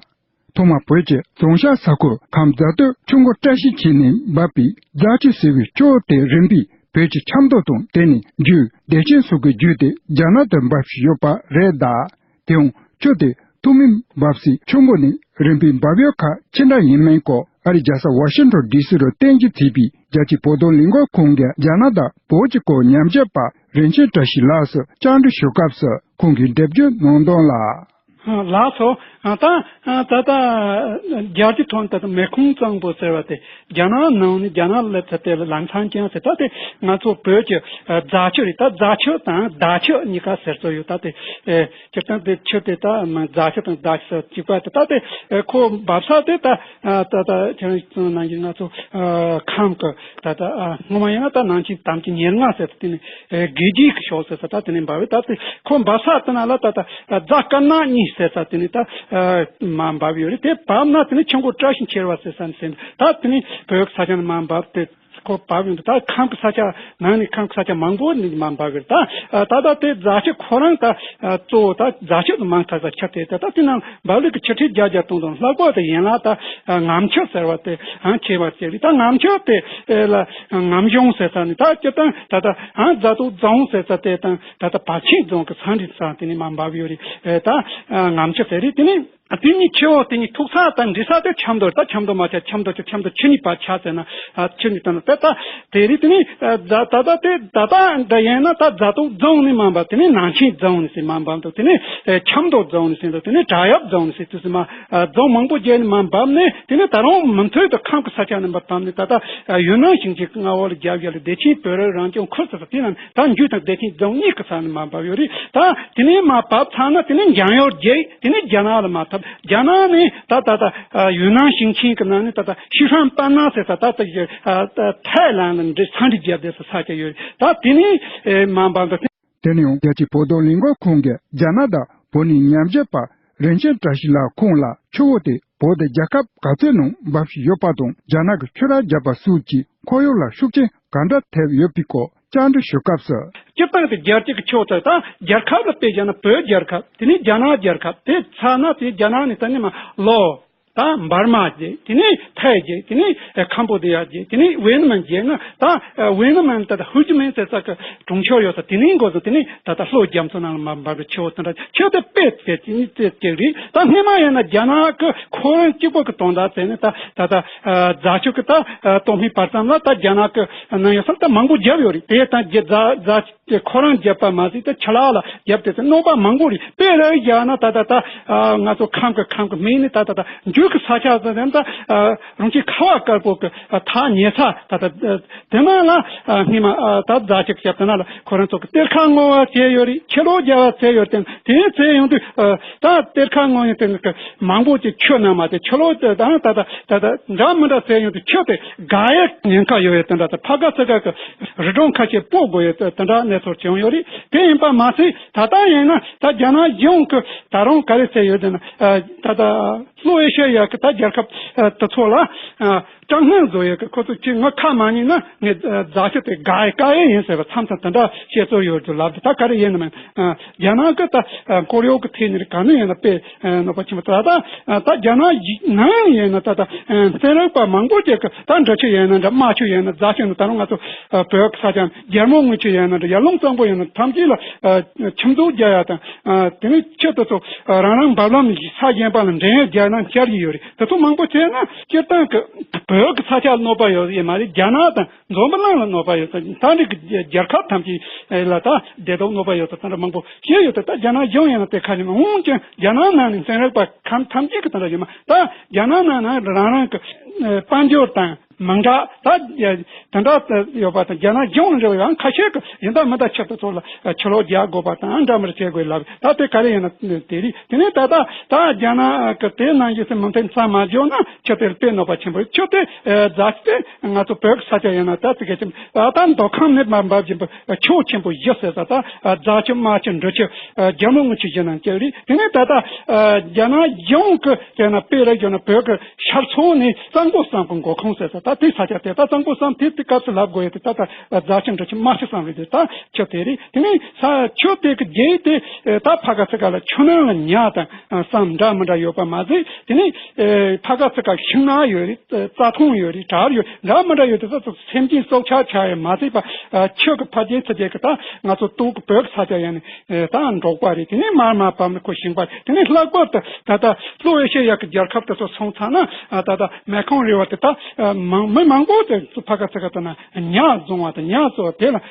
ཐོག་མར་བོད་ཀྱི་རྫོང་ཤར་ས་ཁུལ་ཁམས་རྫ་སྟོད་ཆུ་མགོ་བཀྲ་ཤིས་འཁྱིལ་ནས་འབབ་པའི་རྫ་ཆུ་ཟེར་བའི་ཆུ་བོ་དེ་རིམ་པས་བོད་ཀྱི་ཆབ་མདོ་དང་དེ་ནས་རྒྱུད་བདེ་ཆེན་སོགས་ཀྱི་བརྒྱུད་དེ་རྒྱ་ནག་ཏུ་འབབ་བཞིན་ཡོད་པ་རེད་གདའ། དེ་ཡང་ཆུ་དེ་ཐོག་མའི་འབབ་སའི་ཆུ་མགོ་ནས་རིམ་པས་འབབ་ཡུལ་ཁག་ཅི་འདྲ་ཡིན་མིན་སྐོར་ཨ་རིའི་རྒྱལ་ས་ཝ་ཤིང་ཊོན་ཌི་སི་རུ་རྟེན་གཞི་བྱས་པའི་རྒྱལ་སྤྱིའི་བོད་དོན་ལས་འགུལ་ཁང་གི་རྒྱ་ནག་དང་བོད་ཀྱི་སྐོར་ཉམས་ཞིབ་པ་རིན་ཆེན་བཀྲ་ཤིས་ལགས་སུ་བཅར་འདྲི་ཞུ་སྐབས་སུ་ཁོང་གིས་འགྲེལ་བརྗོད་གནང་དོན་ལ། ལགས་སོ། ད་ད་ད་རྒྱལ་སྤྱིའི་ཐོག་ནས་ད་ལྟ་མེ་ཀུང་གཙང་པོ་ཟེར་བ་དེ་རྒྱ་ནག་ནང་ནས་རྒྱ་ནག་སླེབས་ཚར་དེ་ལ་ལམ་སང་ཀྱང་ཟེར། ད་དེ་ང་ཚོ་བོད་ཀྱི་རྫ་ཆུ་རེད། ད་རྫ་ཆུ་དང་རྫ་ཆུ་གཉིས་ཀ་ཟེར་སྲོལ་ཡོད། ད་དེ་སྤྱིར་བཏང་དེ་ཆུ་དེ་ད་རྫ་ཆུ་དང་རྫ་ཆུ་ཟེར་གཅིག་པ་དེ། ད་དེ་ཁོ་འབབ་ས་དེ་ད་ད་ད་ཁྱེད་རང་ཚོ་ནང་བཞིན་ང་ཚོ་ཁམས་ཀྱི་ད་ལྟ་སྔོན་མ་ཡིན་ན་ད་ནང་ཆེན་དམ་ཅན་ཉེར་ལྔ་ཟེར་དེ་ནས་དགེ་རྒྱས་ཀྱི་ཕྱོགས་ཟེར་ས་ད་དེ་ནས་འབབ་ཡོད། ད་དེ་ཁོ་འབབ་ས་དེ་ན་ལ་ད་ད་རྫ་དཀར་ནག་གཉིས་ཟེར་ས་དེ་ནས་ད་མར་འབབ་ཡོད་རེད། དེ་བབས་ན་དེ་ནས་ཆུ་མགོ་བཀྲ་ཤིས་འཁྱིལ་བ་ཟེར་ས་ནས་ཟེར། ད་དེ་ནས་བོད་ཀྱི་ས་ཆ་ནས་མར་འབབ་དེ་ཁོ་བབས་ཡོང་དུས་ད་ཁམས་ཀྱི་ས་ཆ་ནང་ནས་ཁམས་ཀྱི་ས་ཆ་མང་པོ་ནས་མར་འབབ་ཡོད་རེད། ད་ད་ད་དེ་རྫ་ཆུ་ཁོ་རང་ད་གཙོ་བོ་ད་རྫ་ཆུ་དང་མ་ཐག་ས་ཆུ་དེ་ད་ད་དེ་ནང་འབབ་ལུགས་ཀྱི་ཆུ་ཁྲི་བརྒྱ་བརྒྱ་གཏོང་དང་། ལྷག་པར་དུ་ཡན་ལག་ད་ངམ་ཆུ་ཟེར་བ་དེ་ཨང་ཁྱེར་བ་ཟེར་རེད། ད་ངམ་ཆུ་དེ་ལ་ངམ་གཞུང་ཟེར་ས་ནས་ད་སྤྱིར་བཏང་ད་ལྟ་ཨང་རྫ་སྟོད་རྫོང་ཟེར་ས་དེ་དང་ད་ལྟ་བར་ཆད་རྫོང་གི་ས་འདྲ་ས་དེ་ནས་མར་འབབ་ཡོད་རེད། ད་ངམ་ཆུ་ཟེར་རེད། དེ་ནས་དེ་གཉིས་ཆུ་བོ་དེ་གཉིས་ཐུག་ས་དང་འདྲེས་ས་དེ་ཆབ་མདོ་རེད། ད་ཆབ་མདོ་མ་ཆགས་ཆབ་མདོ་ཆུ་ཆབ་མདོ་ཆུ་གཉིས་བར་ཆགས་ཟེར་ན་ཆུ་གཉིས་དང་ད་ད་དེ་རེད། དེ་ནས་ད་ད་ད་དེ་ད་ད་འདྲ་ཡིན་ན་ད་རྫ་སྟོད་རྫོང་ནས་མར་འབབ། དེ་ནས་ནང་ཆེན་རྫོང་ནས་ཟེར་མར་འབབ་འདུག་དེ་ནས་ཆབ་མདོ་རྫོང་ནས་ཟེར་འདུག་དེ་ནས་བྲག་གཡབ་རྫོང་ནས་ཟེར་དུས་ཟེར་མ་རྫོང་མང་པོ་བརྒྱུད་ནས་མར་འབབ་ནས་དེ་ནས་ད་རུང་མུ་མཐུད་དུ་ཁམས་ཀྱི་ས་ཆ་ནས་མར་བབས་ནས་ད་ལྟ་ཡུན་ནན་ཞིང་ཆེན་གྱི་མངའ་འོག་ལ་རྒྱབ་བཞག་ལ་བདེ་ཆེན་བོད་རིགས་རང་སྐྱོང་ཁུལ་ཟེར་བ་དེ་ནང་ད་འཇུ་དང་བདེ་ཆེན་རྫོང་གཉིས་ཀྱི་ས་ནས་མར་འབབ་ཡོད་རེད། ད་དེ་ནས་མར་བབས་ཚར་ན་དེ་ནས་འཇང་ཡུལ་རྒྱལ། དེ་ནས་རྒྱ་ནག་ལ་མར་ཐོབ། རྒྱ་ནག་ནས་ད་ད་ད་ཡུན་ནན་ཞིང་ཆེན་གྱི་ནང་ནས་ད་ད་ཤི་ཧྲན་པ་ན་ཟེར་ས་ད་ད་ཐའི་ལན་ལ་འདྲེ་ས་འདྲེ་རྒྱབ་བསྡད་ས་ས་ཆ་ཡོད་རེད། ད་དེ་ནས་མར་འབབ་འདུག་དེ་ནས་ཡང་རྒྱལ་སྤྱིའི་བོད་དོན་ལས་འགུལ་ཁང་གིས་རྒྱ་ནག་དང་བོད་ནས་ཉམས་ཞིབ་པ་རིན་ཆེན་བཀྲ་ཤིས་ལགས་ཁོང་ལ་ཆུ་བོ་དེ་བོད་དང་རྒྱལ་ཁབ་ག་ཚོད་ནང་འབབ་བཞིན་ཡོད་པ་དང་རྒྱ་ནག་གིས་ཆུ་རགས་བརྒྱབ་པ་སོགས་ཀྱིས་ཁོར་ཡུག་ལ་ཤུགས་རྐྱེན་ག་འདྲ་ཐེབས་ཡོད་པའི་སྐོར་བཅར་འདྲི་ཞུ་སྐབས་སུ། སྤྱིར་བཏང་གི་རྒྱལ་སྤྱི་གི་ཕྱོགས་དེ་དང་རྒྱལ་ཁབ་ལ་དཔེ་བཞག་ན་བོད་རྒྱལ་ཁབ། དེ་ནས་རྒྱ་ནག་རྒྱལ་ཁབ། དེ་ཚར་ན་དེ་རྒྱ་ནག་ནས་ད་ནི་མར་ལོ། ད་འབར་མ་བརྒྱུད། དེ་ནས་ཐའི་བརྒྱུད། དེ་ནས་ཁམ་བུ་ཌི་ཡ་བརྒྱུད། དེ་ནས་ཝེ་ནམ་བརྒྱུད་ན། ད་ཝེ་ནམ་ད་ད་ཧུའུ་ཅི་མིན་ཟེར་ས་གི་གྲོང་ཁྱེར་ཡོད་ས། དེ་ནས་འགོ་བཟུང་། དེ་ནས་ད་ད་ལྷོ་རྒྱ་མཚོ་ནང་ལ་མར་འབབ་པའི་ཆུ་བོ་དེ་འདྲ། ཆུ་དེ་དཔེ་དེ་ཅི་ནི་ཅི་ཅིག་རེད། ད་སྔོན་མ་ཡིན་ན་རྒྱ་ནག་གི་ཁོ་རང་གཅིག་པོ་གི་དོན་དག་བྱས་ནས། ད་ད་ད་རྫ་ཆུ་གི་ད་དོན་སྨིན་བར་མཚམས་ལ། ད་རྒྱ་ནག་གི་ནང་ཡོད་ས་ད་མང་པོ་བརྒྱབ་ཡོད་རེད། དེ་ད་རྒྱ་རྫ་རྫ་དེ་ཁོ་རང་བརྒྱབ་པ་མ་ཟད། དེ་ཆུ་ལག་ལ་བརྒྱབ་སྟེ། དེ་གནོད་པ་མང་པོ་རེད། དཔེ་རེ་བཞག་ན། ད་ད་ད་ཨ་ང་ཚོ་ཁམས་ཀྱི་ཁམས་ཀྱི་སྨད་ནས་ད་ད་ད་མཇུག་གི་ས་ཆ་ཟེར་ན། ད་ཨ་རང་ཆེ་ཁ་བ་དཀར་པོ་གི་ཨ་ཐག་ཉེ་ས། ད་ད་དེ་ནང་ལ་ཨ་སྔོན་མ་ཨ་ད་རྫ་ཆུ་བརྒྱབ། དེ་ནང་ལ་ཁོ་རང་ཚོ་གི་གཏེར་ཁ་བསྔོག་པ་བྱས་ཡོད་རེད། ཆུ་ལོག་རྒྱག་པ་བྱས་ཡོད་དེ། དེ་བྱས་ཡོང་དུས་ཨ་ད་གཏེར་ཁ་བསྔོག་ཡོང་དེ་ནི་མང་པོ་ཅིག་ཆུ་ནང་མ་དེ་ཆུ་ལོག་དེ་དང་ད་ད་ད་ད་འདྲ་མི་འདྲ་བྱས་ཡོང་དུས། ཆུ་དེ་འགག་ཡའི་ཉེན་ཁ་ཡོད་ཡོད་དེ་འདྲ། ད་ཕ་ག་ཚ་ག་གི་རི་གྲོང་ཁ་ཤས་སྤོ་དགོས་ཡོད་དེ་འདྲ་གནས་ཚུལ་བྱུང་ཡོད་རེད། དེ་ཡིན་པ་མ་ཟད། ད་ལྟ་ཡིན་ན་ད་རྒྱ་ནག་གཞུང་གི་ད་རུང་ག་རེ་བྱས་ཡོད་དེ་ན། ཨ་ད་ད་ལྷོ་ཨེ་ཤ་ཡ་གི་ད་རྒྱལ་ཁབ་ཨ་དེ་ཚོ་ལ་ཨ་དྲག་གནོན་བཟོ་ཡོད་གི། ཁོ་ཚོ་ཅིག་ངའི་ཁ་མ་ཉན་ན་ངས་ཨ་རྫ་ཆུ་དེ་འགག་ཡ་བཀག་ཡ་ཡིན་ཟེར་བ་མཚམས་མཚམས་དེ་འདྲ་བཤད་སྲོལ་ཡོད་རྒྱུ་ལབ། ད་ག་རེ་ཡིན་ནམ། ཨ་རྒྱ་ནག་གི་ད་ཨ་ཁོར་ཡུག་གི་ཐད་ནས་ག་ནས་ཡིན་ན་དཔེ་ཨ་གནོད་པ་ཆེན་པོ། ད་ད་ཨ་ད་རྒྱ་ནག་ནང་ཡིན་ན་ད་ད་ཨ་ཚན་རིག་པ་མང་པོ་ཅིག་གི་ད་འབྲི་ཆུ་ཡིན་ན་འདྲ། རྨ་ཆུ་ཡིན་ན། རྫ་ཆུ་ཡིན་ན། ད་རུང་ང་ཚོ་ཨ་བོད་ས་ཆ་རྒྱལ་མོ་རྔུལ་ཆུ་ཡིན་ན་འདྲ། ཡར་ཀླུང་གཙང་པོ་ཡིན་ན། ཐམས་ཅད་ལ་ཨ་ཁྱིམ་བཟོ་རྒྱག་ཡ་དང་། ཨ་དེ་ནས་ཆུ་དེ་ཚོ་ཨ་རང་རང་འབབ་ལམ་ས་གཞན་པ་ལ་འདྲེན་ཡ་རྒྱག་ན་བསྐྱར་གྱི་ཡོད་རེད། དེ་ཚོ་མང་པོ་བྱས་ན་སྤྱིར་བཏང་གི་བོད་ཀྱི་ས་ཆ་ལ་གནོད་པ་ཡོད་ཡོད་མ་རེད། རྒྱ་ནག་དང་འཛམ་བུ་གླིང་ལ་གནོད་པ་ཡོད། ད་འདི་གི་རྒྱལ་ཁབ་ཐམས་ཅད་ལ་ད་བདེ་སྡུག་གནོད་པ་ཡོད་ཚུལ་དེ་འདྲ་མང་པོ་བཤད་ཡོད་དེ། ད་རྒྱ་ནག་གཞུང་ཡིན་ན་དེ་ཁ་ཉིན་འོང་ཀྱང་རྒྱ་ནག་ནང་ནས་ཚན་རིག་པ་ཁམས་ཐམས་ཅད་ཀྱི་དེ་འདྲ་ཡོད་མ། ད་རྒྱ་ནག་ནང་ན་རང་རང་གི་ཨ་དཔལ་འབྱོར་དང་མི་འདྲ། ད་དེ་འདྲ་ཡོད་པ་དང་། རྒྱ་ནག་གཞུང་འདྲ་བའི་ཡང་ཁ་ཤས་ཀྱི་ཡིན་ད་མི་ད་ཆུ་དེ་ཚོ་ལ་ཆུ་ལོག་རྒྱག་དགོས་པ་དང་འདྲ་མི་འདྲ་བྱེད་དགོས་ལབ། ད་དེ་ག་རེ་ཡིན་ན་དེ་རེད། དེ་ནས་ད་ད་ད་རྒྱ་ནག་གི་དེ་ནང་བཞིན་མུ་མཐུད་ས་མ་འཇོག་ན་ཆུ་དེ་དཔེ་གནོད་པ་ཆེན་པོ། ཆུ་དེ་ཨ་རྫ་ཆུ་དེ་ང་ཚོ་བོད་ཀྱི་ས་ཆ་ཡིན་ན་ད་དེ་ག་ཅིག་ད་ད་མདོ་ཁམས་ནས་མར་འབབ་བཞིན་པའི་ཆུ་ཆེན་པོ་བཞི་ཟེར་ས། ད་རྫ་ཆུ། རྨ་ཆུ། འབྲི་ཆུ། རྒྱལ་མོ་རྔུལ་ཆུ་བཞི་ནང་བཅུག་རེད། དེ་ནས་ད་ལྟ་རྒྱ་ནག་གཞུང་གི་བྱས་ན་དཔེ་རེ་བརྗོད་ན་བོད་ཀྱི་ཤར་ཕྱོགས་ནས་གཙང་པོ་བསམ་གྱི་མགོ་ཁུངས་ཟེར་ས། ད་དེ་ས་ཆ་དེ་ད་གཙང་པོ་བསམ་དེ་དེ་སྐབས་སུ་ལབ་དགོས་ཡོད་དེ། ད་ད་རྫ་ཆུ། འབྲི་ཆུ། རྨ་ཆུ་བསམ་རེད་དེ། ད་ཆུ་དེ་རེད། དེ་ནས་ས་ཆུ་དེ་གི་རྒྱུད་དེ་ད་ཕ་ག་ཚ་ག་ལ་ཆུ་ནང་ལ་ཉ་དང་བསམ་འདྲ་མི་འདྲ་ཡོད་པ་མ་ཟད། དེ་ནས་ཕ་ག་ཚ་ག་ཤིང་ནགས་ཡོད་རེད། རྩྭ་ཐང་ཡོད་རེད། བྲག་ཡོད། འདྲ་མི་འདྲ་ཡོད་དེ། ད་སེམས་ཅན་སྲོག་ཆགས་ཆགས་ཡ་མ་ཟད་པ་ཆུ་གི་ཕ་རྒྱལ་ཚ་རྒྱལ་གི་ད་ང་ཚོ་སྟོད་གི་བོད་གི་ས་ཆ་ཡ་ནས། ཨེ་ད་འབྲོག་པ་རེད། དེ་ནས་མར་མར་བབས་ནས་ཁོ་ཞིང་པ་རེད། དེ་ནས་ལྷག་པར་དུ་ད་ལྟ་ལྷོ་ཨེ་ཤེ་ཡ་གི་རྒྱལ་ཁབ་དེ་ཚོ་སོང་ཚར་ན། ཨ་ད་ལྟ་མེ་ཁོང་རི་བ་དེ་ད་ཨ་མང་མི་མང་པོ་དེ་ཚོ་ཕ་ག་ཚ་ག་དེ་ན་ཉ་བཟུང་བ་དང་ཉ་གསོ་བ་དེ་ལ་ཨ་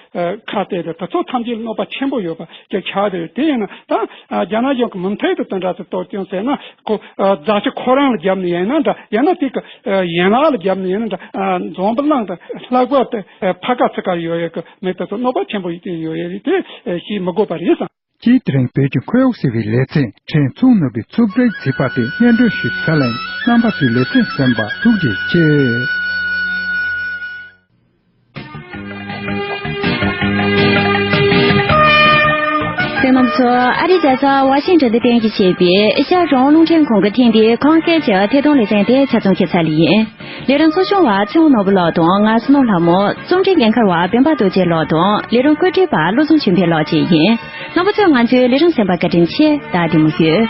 ཁ་གཏད་དེ། དེ་ཚོ་ཐམས་ཅད་གནོད་པ་ཆེན་པོ་ཡོད་པ་ཅིག་ཆགས་བསྡད་ཡོད། དེ་ཡིན་ན་ད་ཨ་རྒྱ་ནག་གཞུང་གི་མུ་མཐུད་དུ་དེ་འདྲ་དེ་གཏོར་སྐྱོན་བྱས་ན། ཁོ་ཨ་རྫ་ཆུ་ཁོ་རང་ལ་བརྒྱབ་ནས་ཡིན་ན་འདྲ། ཡང་ན་དེ་གི་ཨ་ཡན་ལག་ལ་བརྒྱབ་ནས་ཡིན་ན་འདྲ། ཨ་འཛམ་བུ་གླིང་དང་ལྷག་པར་དུ་ཨ་ཕ་ག་ཚ་ག་ཡོད་ཡོད་གི་མི་དེ་ཚོ་གནོད་པ་ཆེན་པོ་ཡོད་ཡོད་རེད། དེ་ཨ་ཤེས་མི་དགོས་པ་རེད་བསམ། ཅེས་དེ་རིང་བོད་ཀྱི་ཁོར་ཡུག་ཟེར་བའི་ལེ་ཚན་ཕྲན་ཚེ་རིང་ནོར་བུའི་འཚུབ་ཟིན་བྱིས་པ་དེ་སྙན་སྒྲོན་ཞུས་ཚར་ལན། རྣམ་པ་ཚོས་ལེ་ཚན་གསན་པར་ཐུགས་རྗེ་ཆེ། གསན་མཁན་ཚོ། ཨ་རིའི་རྒྱལ་ས་ཝ་ཤིང་ཊོན་དུ་རྟེན་གཞི་བྱས་པའི་ཨེ་ཤ་ཡ་རང་དབང་རླུང་འཕྲིན་ཁང་གི་ཐེངས་འདིའི་ཁོང་སྐད་ཀྱི་ཐད་གཏོང་ལེ་ཚན་དེ་ཆ་ཚང་བྱས་ཚར་ལེ་ཡིན། ལས་རིམ་གཙོ་སྐྱོང་བ་ཚེ་དབང་ནོར་བུ་ལགས་དང་ང་བསོད་ནམས་ལྷ་མོ། རྩོམ་སྒྲིག་འགན་འཁུར་བ་སྤེན་པ་རྡོ་རྗེ་ལགས་དང་ལས་རིམ་བཀོད་སྒྲིག་པ་བློ་བཟང་ཆོས་འཕེལ་ལགས་བཅས་ཡིན། རྣམ་པ་ཚོས་ང་ཚོའི་ལས་རིམ་གསན་པར་བཀའ་དྲིན་ཆེ། ད་བདེ་མོ་ཡོད།